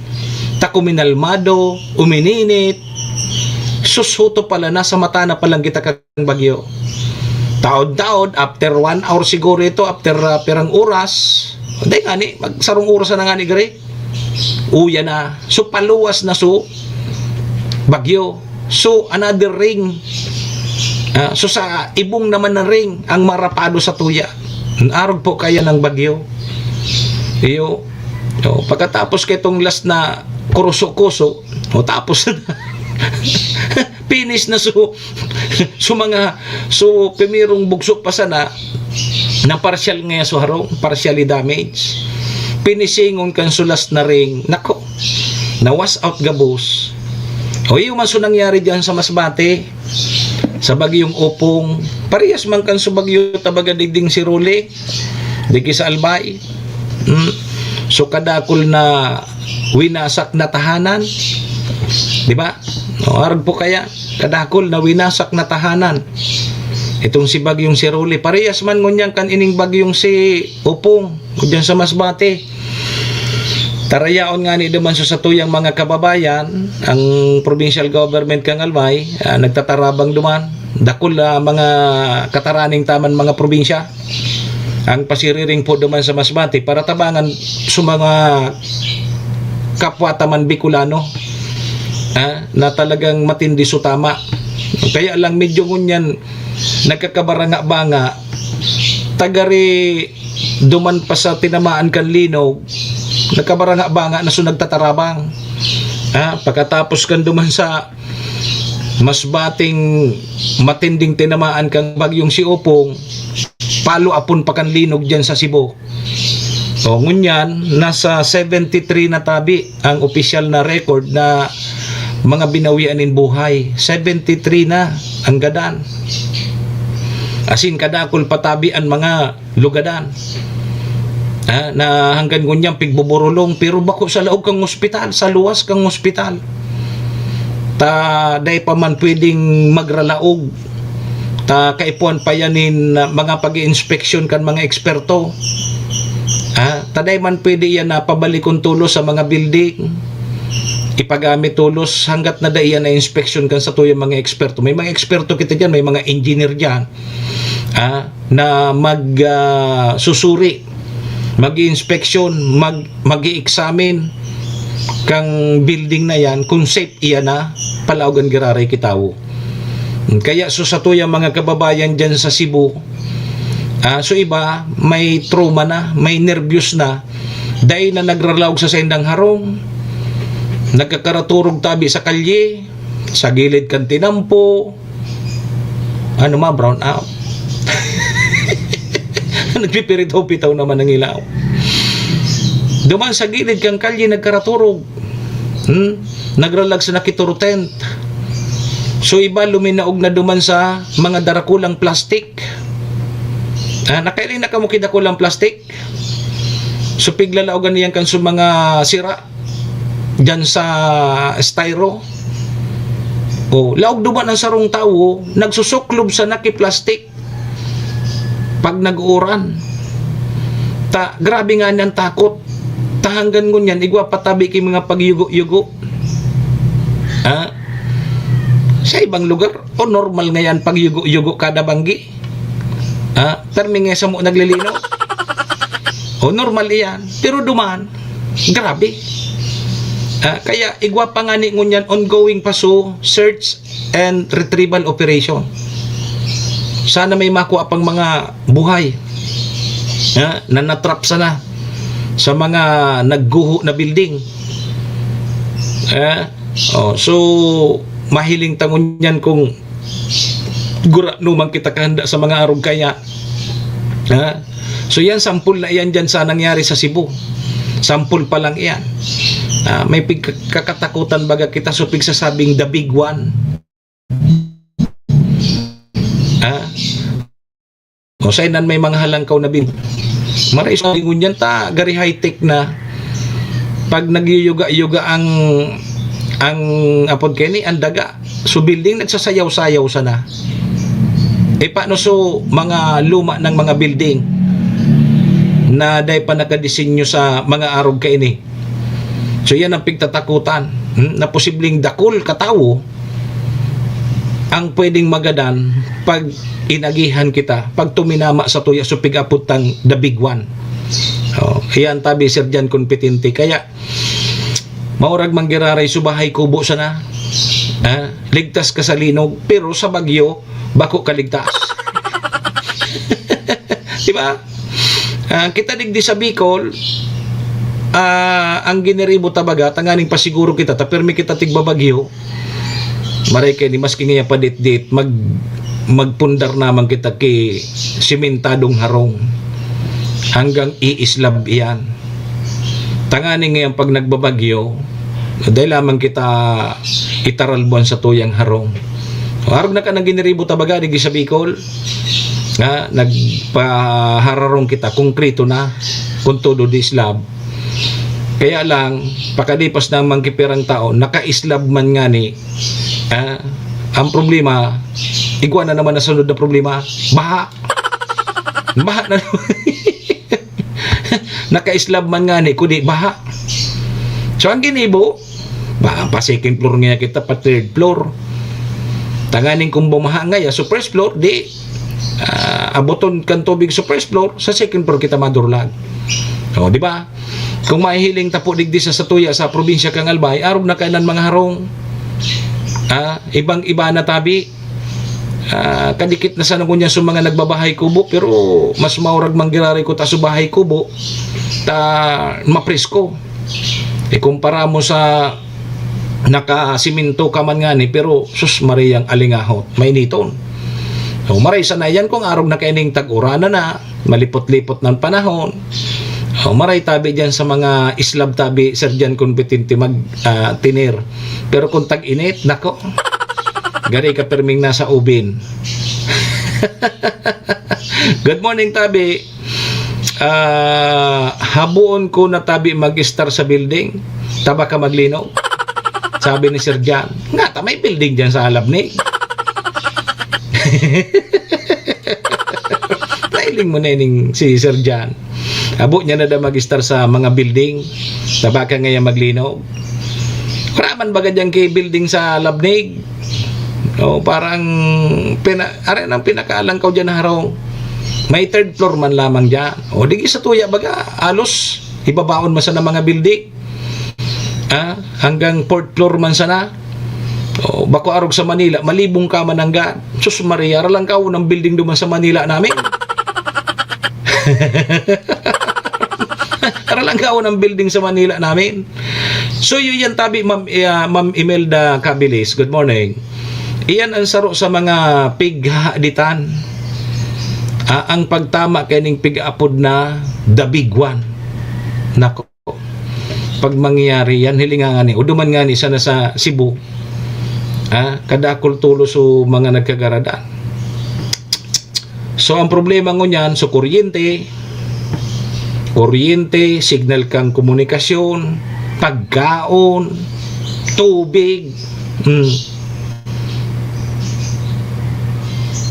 kuminalmado, umininit. Sus, huto pala, nasa mata na palang kita kan bagyo. Taod-taod, after one hour siguro ito, after, ah, pirang oras, di ngani, magsarong oras na ngani gari. Uya na. So, paluwas na so, bagyo. So, another ring. Ah, so, sa ibong naman na ring ang marapado sa tuya. Arog po kaya ng bagyo. Iyo. So, pagkatapos kaitong last na kuruso-kuso, o tapos na. Finish na so, so mga, so pimirong bugso pa sana, na partial nga so harong, partially damage. Pinisingon kan so last na ring, nako, na wash out gabos. O iyo man so nangyari diyan sa Masbate, sa Bagyong Opong, parehas man kan so bagyo tabaga digding si Rolly, digdi sa Albay. Hmm. So kadakol na winasak na tahanan. Di ba? O, arog po kaya, kadakol na winasak na tahanan. Itong si Bagyong si Rolly. Parehas man ngunyan kan ining Bagyong si Opong, diyan sa Masbate. Tarayaon nga ni duman sa satuyang mga kababayan, ang provincial government kan Albay, ah, nagtatarabang duman. Dakul na mga kataraning taman mga probinsya. Ang pasiriring po duman sa Masbate, para tabangan sa mga kapwa taman Bicolano, ah, na talagang matindi so tama. Kaya lang medyo ngunyan nagkakabaranga-banga, tagari duman pa sa tinamaan kan linog, nagkabaranga-banga na so nagtatarabang. Ah, pagkatapos kan duman sa Masbating matinding tinamaan kan Bagyong si Opong, palo apon pa kan linog diyan sa Cebu. O, ngunyan, nasa seventy three na tabi ang opisyal na record na mga binawian nin buhay. Seventy three na ang gadan. Asin kadakol pa tabi an mga lugadan. Ah, na hanggang ngunyan pigbuburulong, pero bako sa laog kang ospital, sa luwas kang ospital. Ta dai pa man pwedeng magralaog. Ta kaipuhan pa yan nin, ah, mga pag-iinspeksyon kan mga eksperto. Ah, ta dai man pwede yan na pabalikon tolos sa mga building. Ipagamit tolos hanggat na dai yan na inspeksyon kan satuyang mga eksperto. May mga eksperto kita diyan, may mga engineer diyan. Ah, na mag, ah, susuri, mag-iinspeksyon, mag, mag-i-examine kang building na yan kung safe iyan na palaog an giraray ki tawo. Kaya so satuyang mga kababayan diyan sa Cebu, ah, so iba may trauma na, may nervyos na, dai na nagralaog sa saindang harong, nagkakaraturog tabi sa kalye, sa gilid kan tinampo, ano ma, brown out. Nagpipiritaw-pitaw naman ang ilaw. Duman sa gilid kan kalye nagkaraturog. Hmm? Nagralag sa nakituro tent. So iba luminaog na duman sa mga darakulang plastic. Ah, nakailing na kamo ki dakulang plastic? So piglalaogan niyan kan sa mga sira diyan sa styro. O, laog duman ang sarong tawo, nagsusuklob sa naki plastic pag nag-uuran. Ta, grabe nga niyang takot. Ta hanggang ngunyan, igwa pa tabi ki mga pagyugo-yugo. Ha? Sa ibang lugar, o normal nga yan pagyugo-yugo kada banggi. Ha? Permi nga samo naglilino. O normal iyan. Pero duman, grabe. Ah, kaya igwa pa nga ni ngunyan ongoing pa so search and retrieval operation. Sana may makuha pang mga buhay, ha, na natrap sana sa mga nagguho na building. Ha? Oh, so, mahiling ta ngunyan kung gurano man kita kahanda sa mga arog kaya. Ha? So, yan, sampol na iyan dyan sa nangyari sa Cebu. Sampol pa lang iyan. Ah, may pigkakatakutan baga kita so pigsasabing the big one. Ah? O sa inan may mga halangkaw na bin-, maray sa ngunyan ta, gari high-tech na. Pag nagyuyuga-yuga ang, ang apod kini, ang daga. So, building nagsasayaw-sayaw sana. E, paano so mga luma ng mga building na dai pa nakadesenyo sa mga arog kaini? So, yan ang pigtatakutan, hmm, na posibleng dakul katawo ang pwedeng magadan pag inagihan kita, pag tuminama sa tuya so pig-apod tang the big one. Oh, iyan tabi, Sir John Competente. Kaya, maurag manggiraray so bahay kubo sana. Ah, ligtas ka sa linog, pero sa bagyo, bako ka ligtas. Di ba? Ah, kita digdi sa Bicol, ah, ang giniribo ta baga, tanganing pasiguro kita, ta pirmi kita tigbabagyo. Maray kaini, maski ngaya paditdit, mag-, magpundar naman kita ki simentadong harong. Hanggang iislab iyan. Tanganing ngayon pag nagbabagyo, dai lamang kita itaralbuan sa tuyang harong. Arog na ka nang giniribo ta baga, digdi sa Bicol, nga nagpahararong kita, konkreto na, kun todo di slab. Kaya lang, pakalipas na man ki pirang taon, naka-slab man ngani, ah, ang problema, igwa na naman ang sunod na problema, baha. Baha na naman. Naka-slab man ngani, kundi baha. So, ang ginibo, ba, pa second floor nga kita, pa third floor. Tanganing kung bumaha ngaya, so first floor, di, ah, aboton kan tubig sa first floor, sa second floor kita madurlag. O, di ba? Kung mahihiling ta po digdi sa satuya, sa probinsya kan Albay, arog na kainan mga harong. Ah, ibang-iba na tabi. Ah, kadikit na sana ngunyan sa mga nagbabahay kubo, pero mas maurag manggiraray ko ta sa bahay kubo, ta mapresko. Ikumpara mo sa nakasimento ka man ngani, pero sus, mariyang alingahot, mainiton. O, maray sana yan kung arog na kaining tag-uran na, malipot-lipot ng panahon. O, maray tabi dyan sa mga slab tabi, Sir John Competente, mag, ah, tinir. Pero kung tag-init, nako, gari ka pirming nasa ubin. Good morning, tabi. Ah, haboon ko na tabi mag-star sa building. Taba ka maglinog. Sabi ni Sir John, "Nga ta, may building dyan sa Alabnig." Nailing mo na ining si Sir John. Habo niya na daw mag-star sa mga building. Taba ka ngayon maglinog. Wala man baga dyan kay building sa Labnig. O, parang pina-, are nang pinakaalangkaw dyan na harong. May third floor man lamang dyan. O, digi sa tuya baga, alos, ibabaon man sana mga building. Ah, hanggang fourth floor man sana. O, bako arog sa Manila, malibong ka man hanggan. Sus Maria, aralangkaw ng building duman sa Manila namin. Aralangkaw ng building sa Manila namin. So, yun yan tabi, Ma'am, eh, ah, Ma'am Imelda Cabilis. Good morning. Iyan ang saro sa mga pighahaditan. Ah, ang pagtama kaining pig-apod na the big one. Nako. Pag mangyayari yan, hilinga nga ni, o duman nga ni, sana sa Cebu. Ah, kadakul tulo so mga nagkagaradan. So, ang problema ngunyan, so kuryente, kuryente, signal kang komunikasyon, pagkaon, tubig. Hmm.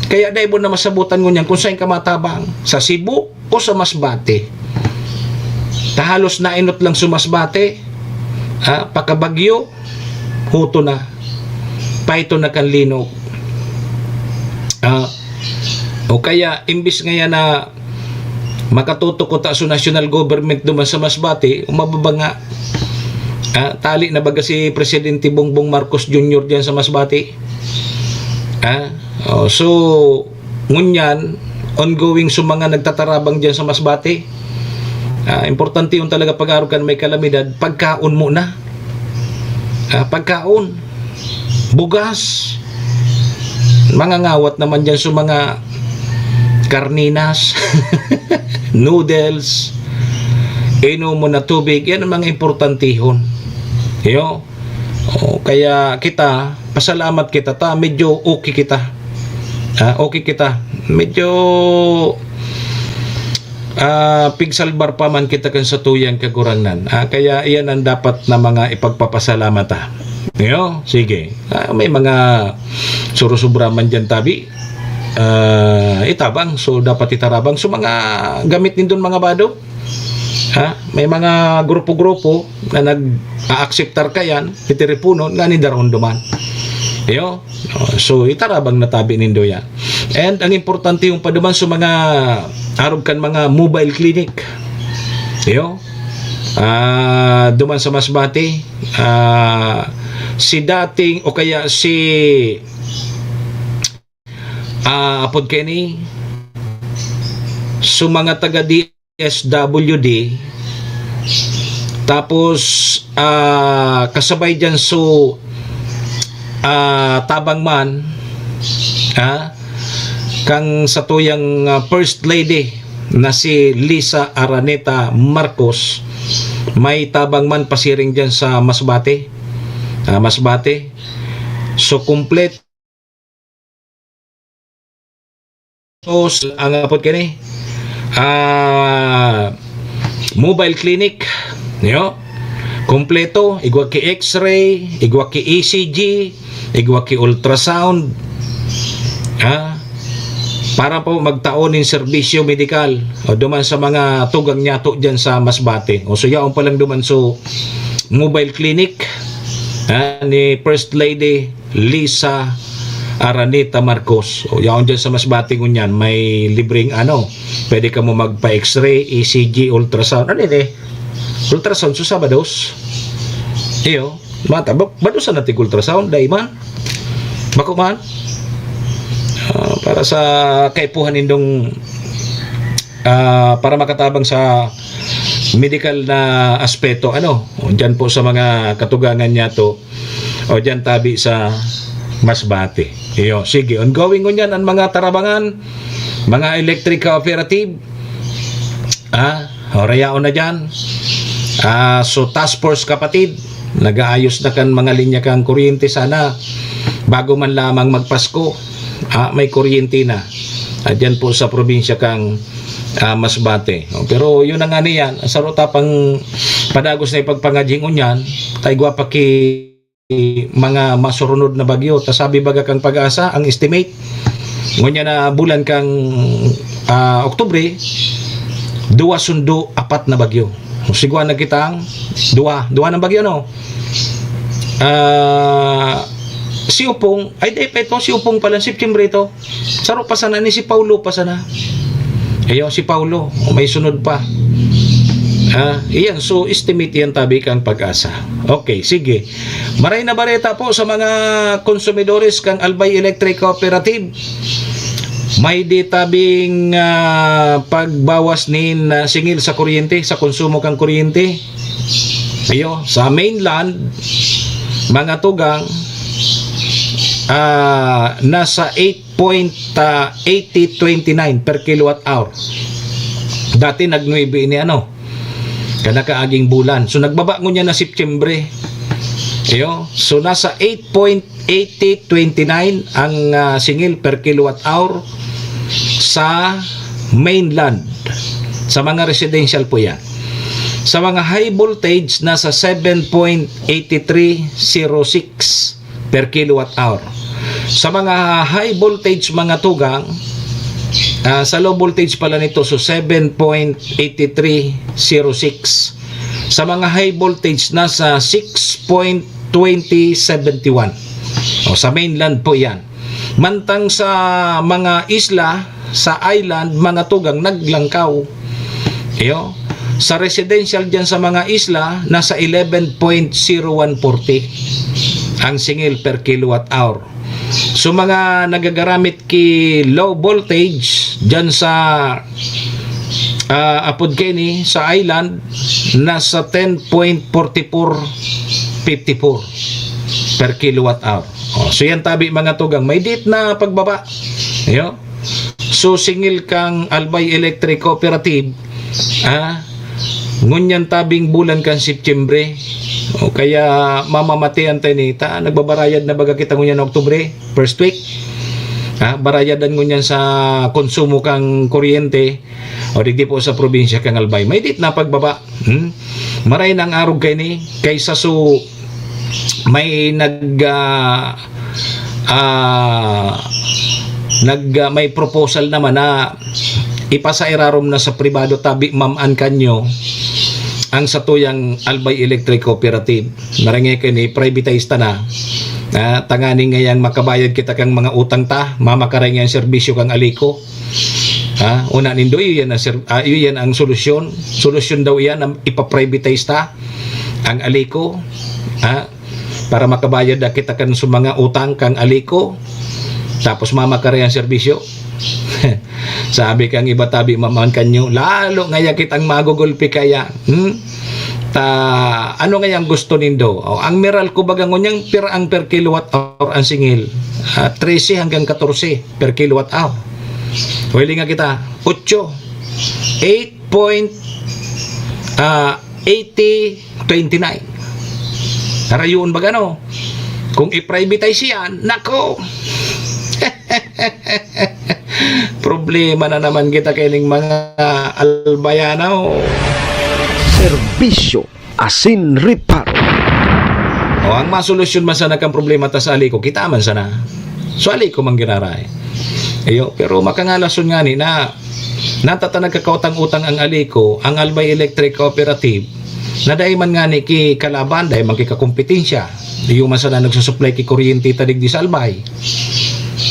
Kaya dai mo na masabutan ngunyan kung saan ka matabang, sa Cebu o sa Masbate. Ta halos nainot lang sa Masbate, ha, pakabagyo, huto na. Paito na kan linog. Ah, o kaya, imbis ngaya na makatutok ko ta sa national government duman sa Masbate, o mababa nga, ah, tali na baga si Presidente Bongbong Marcos Junior diyan sa Masbate. Ah, oh, so, ngunyan, ongoing sa mga nagtatarabang diyan sa Masbate. Ah, importante yun talaga pag-arog kan may kalamidad, pagkaon muna. Ah, pagkaon, bugas, mga ngawat naman dyan sa mga karninas, noodles, inom mo na tubig, yan ang mga importantihon. Yo? O, kaya kita, pasalamat kita ta, medyo okay kita. Ah, okay kita. Medyo, ah, pigsalbar pa man kita kan satuyang Kagurangnan. Ah, kaya iyan ang dapat na mga ipagpapasalamat, ah. Yo, sige. Ah, may mga surusubra man dyan tabi. Ah, itabang. So, dapat itarabang. So, mga gamit nindon, mga bado. Ha? May mga grupo-grupo na nag-aakseptar kayan, itiripunon, ngani daraon duman. Iyo? Oh, so, itarabang na tabi nindo yan. And ang importante yung paduman sa mga arog kan mga mobile clinic. Iyo? Ah, duman sa Masbate, ah, si dating o kaya si, ah, apod kini, so mga taga D S W D, tapos, ah, kasabay dyan so, ah, tabang man, ha, kang satuyang, ah, First Lady na si Lisa Araneta Marcos, may tabang man pasiring dyan sa Masbate. Ah, Masbate. So, kompleto ang apod kini. Ah, mobile clinic, yo. Kompleto, igwa ki X-ray, igwa ki E C G, igwa ki ultrasound. Ha? Para po magtao nin serbisyo medikal o duman sa mga tugang niyato dyan sa Masbate. O so, yaon pa lang duman so mobile clinic, ha, ni First Lady Lisa Araneta Marcos. O, yaon dyan sa Masbate ngunyan, may libreng ano, pwede ka mo magpa-X-ray, E C G, ultrasound. Ano yun eh? Ultrasound, so Sabados. Iyo, mata, ba, badusan natin ultrasound, dai man. Bako man. Ah, para sa kaipuhan nindong, ah, para makatabang sa medical na aspeto, ano, o, dyan po sa mga katugangan niyato, o dyan tabi sa Masbate. Iyo, sige, ongoing ngunyan ang mga tarabangan, mga electric cooperative, ah, o, rayaon na dyan. Ah, so, task force, kapatid, nag-aayos na kan mga linya kang kuryente. Sana, bago man lamang magpasko, ah, may kuryente na. Ah, dyan po sa probinsya kang, ah, Masbate. O, pero yun na nga niyan, saro ta pang padagos na ipagpangadjing unyan, ta igwa pa ki mga masurunod na bagyo. Ta sabi baga kang Pag-asa, ang estimate, ngunyan na bulan kang, ah, Oktubre, duwa sundo apat na bagyo. Sigwa na kitang duwa, duwa ng bagyo, no? Ah, si Upong, ay, di pa ito, si Upong pala, September ito. Saro pa sana ni si Paulo pa sana. Ayaw si Paulo, may sunod pa. Ah, iyan, so estimate yan tabi kang Pag-asa. Okay, sige. Maray na bareta po sa mga konsumidores kang Albay Electric Cooperative. May di tabing, ah, pagbawas nin, ah, singil sa kuryente, sa konsumo kang kuryente. Iyo, sa mainland, mga tugang, ah, nasa eight point eighty twenty nine per kilowatt hour. Dati nag-nuebe ini, ano, kada kaaging bulan. So, nagbaba ngunyan na Septembre. Iyo. So, nasa eight point eighty twenty nine ang, ah, singil per kilowatt hour sa mainland. Sa mga residential po yan. Sa mga high voltage, nasa seven point eight three zero six per kilowatt hour. Sa mga high voltage, mga tugang, ah, sa low voltage pala nito, so seven point eight three zero six. Sa mga high voltage, nasa six point twenty seventy one. O, sa mainland po yan. Mantang sa mga isla, sa island, mga tugang naglangkaw. Iyo, sa residential dyan sa mga isla, nasa eleven point zero one forty ang singil per kilowatt hour. So, mga nagagaramit ki low voltage dyan sa, ah, apod kini, sa island, nasa ten point forty four fifty four per kilowatt hour. Oh, so yan tabi, mga tugang, may dit na pagbaba. Iyo. So, singil kang Albay Electric Cooperative, ah, ngunyan tabing bulan kan Setyembre. O kaya mamamatian tayo ni ta, nagbabarayad na baga kita ngunyan na Oktubre, first week. Ah, barayadan ngunyan sa konsumo kang kuryente o digdi po sa probinsya kang Albay. May dit na pagbaba. Hmm? Maray na ang arog kay ni, kaysa so may nag, ah, ah, nag, ah, may proposal naman na ipasa irarom na sa pribado tabi, ma'am, an kanyo ang satuyang Albay Electric Cooperative. Maringay kayo ni, privatize ta na. Ah, tanganing ngayang makabayad kita kang mga utang ta, mamakaray ngayang serbisyo kang Alico. Ha? Una nindo, iyo yan ang ser-, ah, iyo yan ang solusyon. Solusyon daw iyan na ipa-privatize ta ang Alico. Ha? Para makabayad na kita kan sa mga utang kang Alico. Tapos mamakaray ang serbisyo. Sabi kang iba tabi, ma'am, an kanyo, lalo ngaya kitang magugulpi kaya. Hmm? Ta, ano ngayang gusto nindo? O, ang Meralco baga ngunyan, pira ang per kilowatt hour ang singil? Ah, trese hanggang katorse per kilowatt hour. Pwede nga kita, otso, eight point, ah, eighty twenty-nine. Harayoon baga, no? Kung i-privatize yan, nako! Problema na naman kita kaining mga Albayano. Serbisyo asin reparo. O, ang masolusyon man sana kan problema ta sa Alico, kita man sana. So, Alico man giraray. Iyo, pero makangalason ngani na natata nagkakautang-utang ang Alico, ang Albay Electric Cooperative, na dai man ngani ki kalaban, dai man ki kakompetensya. Iyo man sana nagsusuplay ki kuryente ta digdi sa Albay.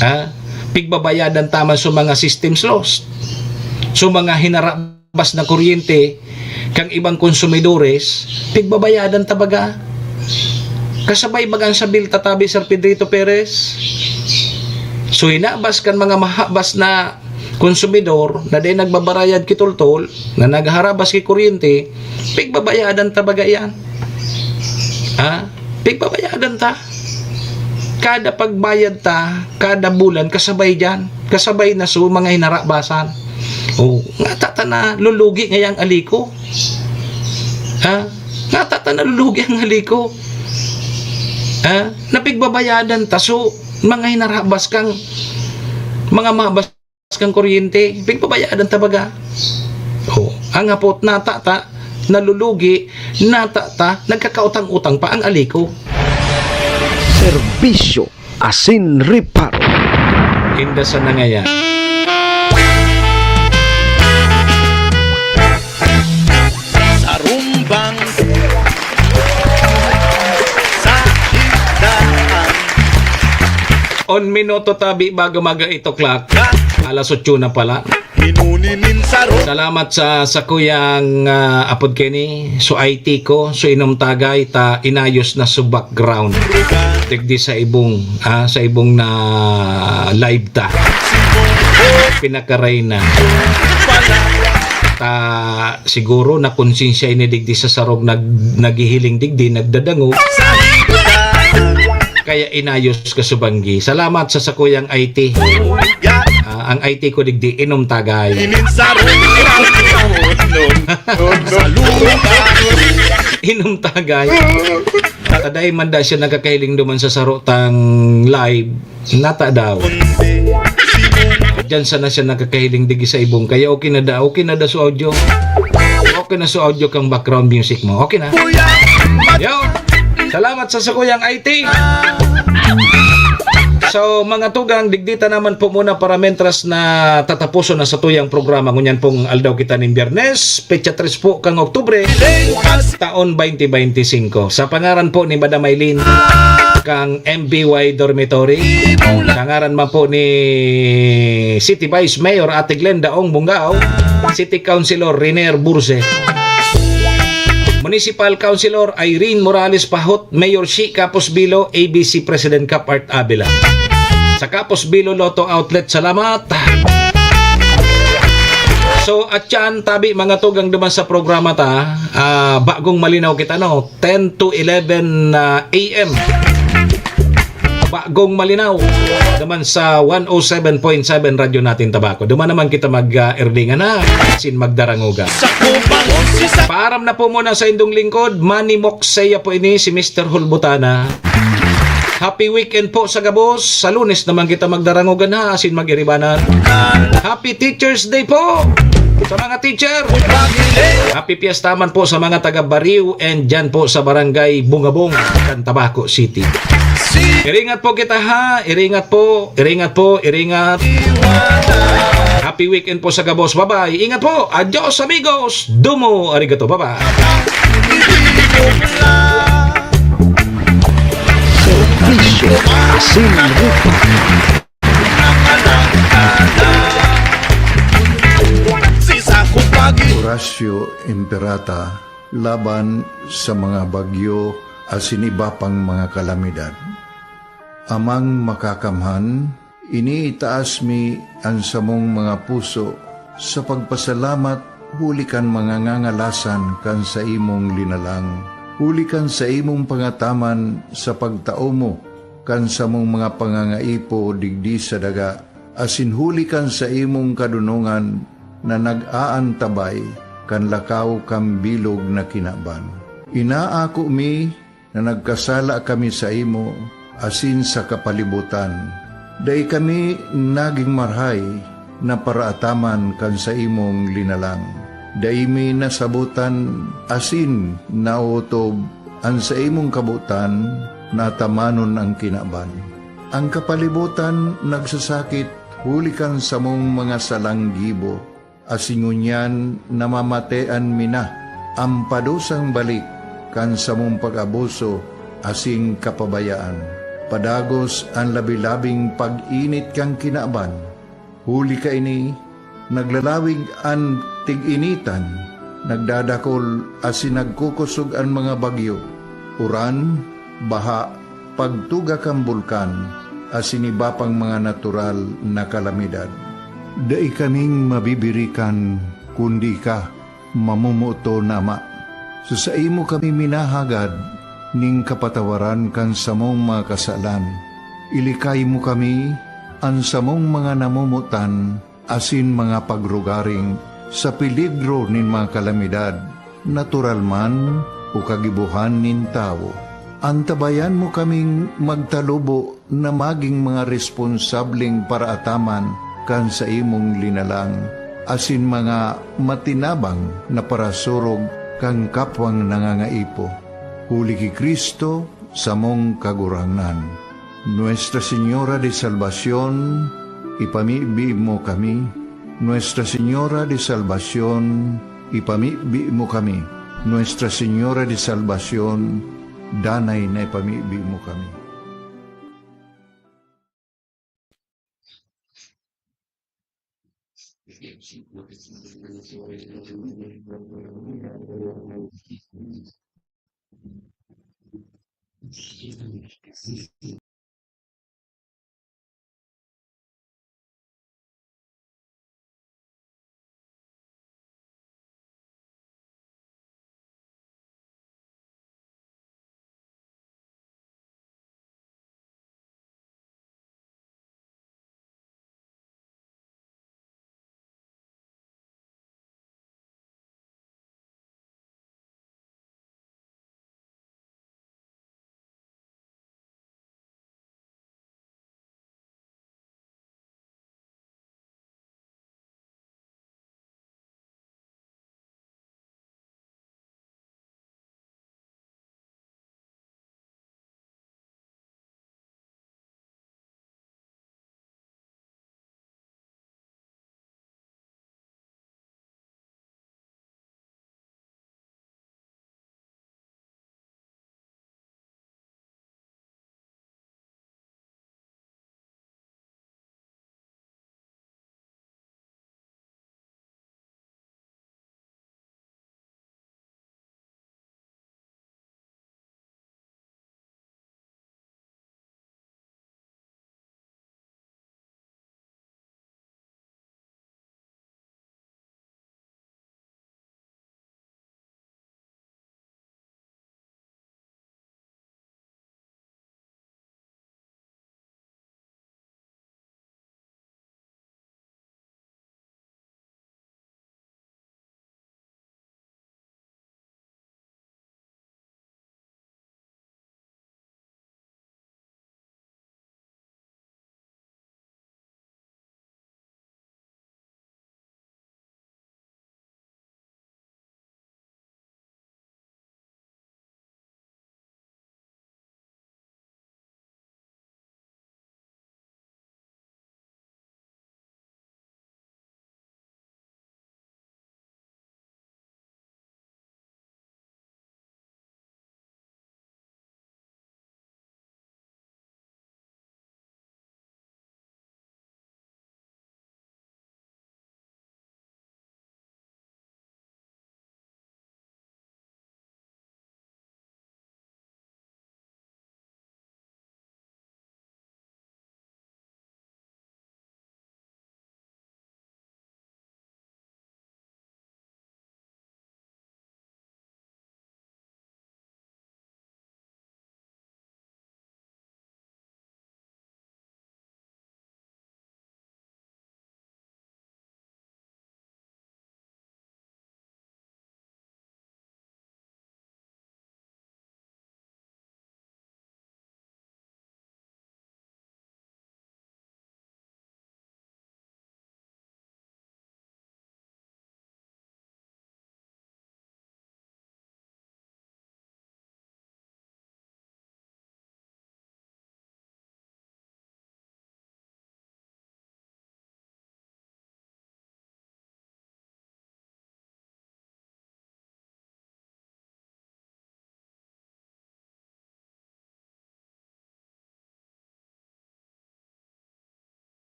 Ha? Pigbabayadan ta man sa mga systems lost. Sa mga hinarabas na kuryente kang ibang konsumidores, pigbabayadan ta baga. Kasabay bagang sa bill ta tabi, Sir Pedrito Perez. So, hinabas kan mga mahabas na konsumidor na dai nagbabarayad ki toltol, na nagharabas ki kuryente, pigbabayadan ta baga iyan. Ha? Pigbabayadan ta. Kada pagbayad ta, kada bulan, kasabay diyan. Kasabay na sa mga hinarabasan. O, ngata ta nalulugi ngayang Alico. Ha? Ngata ta nalulugi ang Alico. Ha? Na pigbabayadan ta. So, mga hinarabas kang, mga mabas kang kuryente, pigbabayadan ta baga. O, ang hapot, nata ta nalulugi, nata ta nagkakautang-utang pa ang Alico. Serbisyo asin reparo. Inda sana ngayan. Sarumbang sa higdaan. Un minuto tabi bago mag eight o'clock. Alas otso na pala. Hinuni nin saro. Salamat sa sakuyang, ah, apod kini, so I T ko, so Inom Tagay, ta inayos na so background. Digdi sa ibong, ah, sa ibong na live ta. Pinakaray na. Ta, siguro nakonsensya ini digdi sa sarong nag-, naghihiling digdi, nagdadangog. Kaya inayos ka sa banggi. Salamat sa sakuyang I T. Ah, ang I T ko digdi, Inom Tagay. Inin sa rin. No, no, no, no. Inom Tagay. Tataday man da siya nagkakahiling duman sa saro tang live. Nata daw. Diyan sana siya nagkakahiling digi sa ibong. Kaya okay na da, okay na da sa audio. Okay na sa audio kang background music mo. Okay na. Yo! Salamat sa sakuyang I T. So, mga tugang, digdi ta naman po muna para mentras na tatapuson na sa tuyang programa. Ngunyan pong aldaw kita ning Biyernes, petsa tres po kang Oktubre, taon twenty twenty-five. Sa pangaran po ni Madam Aileen, kang M B Y Dormitory, sa ngaran man po ni City Vice Mayor Ate Glenda Ong Bungao, City Councilor Riner Burse, Municipal Councilor Irene Morales Pahot, Mayor Shi Capos Bilo, A B C President Cap Art Avila. Sa Capos Bilo Lotto Outlet, salamat. So, at yan, tabi, mga tugang duman sa programa ta, ah, bagong malinaw kita, no? Ten to eleven, ah, A M. Bagong malinaw naman sa one oh seven point seven Radyo Natin Tabaco. Duman naman kita mag, ah, erdingan na, sin magdarangoga. Sa kumang si sa Paaram na po muna sa indong lingkod, Manny Moxeya po ini, si Mister Hulbutana. Happy weekend po sa gabos. Sa Lunes naman kita magdarangogan ha, asin mag-iribanan. Happy Teacher's Day po sa mga teacher. Happy Fiesta man po sa mga taga Bariw and dyan po sa Barangay Bungabong, kan Tabaco City. Iringat po kita ha, iringat po, iringat po, iringat. Happy weekend po sa gabos. Bye-bye. Ingat po. Adios, amigos. Domo arigato. Bye-bye. Servicio sin rupa. Horacio Imperata laban sa mga bagyo asin iba pang mga kalamidad. Amang Makakamhan, iniitaas mi an samong mga puso sa pagpasalamat huli kan mga ngangalasan kan saimong linalang, huli kan saimong pangataman sa pagtao mo kan samong mga pangangaipo digdi sa daga, asin huli kan saimong kadonongan na nag-aantabay kan lakaw kan bilog na kinaban. Inaako mi na nagkasala kami saimo asin sa kapalibotan. Dai kami nagin marahay na paraataman kan saimong linalang. Dai mi nasabotan asin naotob an saimong kabotan na atamanon an kinaban. An kapalibotan nagsasakit huli kan samong mga salang gibo, asin ngunyan namamatean mi na an padusang balik kan samong pag-abuso asin kapabayaan. Padagos an labi-labing pag-init kan kinaban. Huli kaini, naglalawig an tig-initan, nagdadakol asin nagkukosog an mga bagyo, uran, baha, pagtuga kan bulkan, asin iba pang mga natural na kalamidad. Dai kaming mabibirikan, kundi ika, mamomoton na Ama. Sa saimo kami minahagad ning kapatawaran kan samong mga kasalan. Ilikay mo kami, an samong mga namomotan, asin mga pagrugaring sa peligro nin mga kalamidad, natural man o kagibohan nin tawo. Antabayan mo kaming magtalubo na magin mga responsableng paraataman kan saimong linalang, asin mga matinabang na parasurog kan kapwang nangangaipo. Huli ki Cristo, samong Kagurangnan. Nuestra Señora de Salvacion, ipamibi mo kami. Nuestra Señora de Salvacion, ipamibi mo kami. Nuestra Señora de Salvacion, danay na ipamibi mo kami.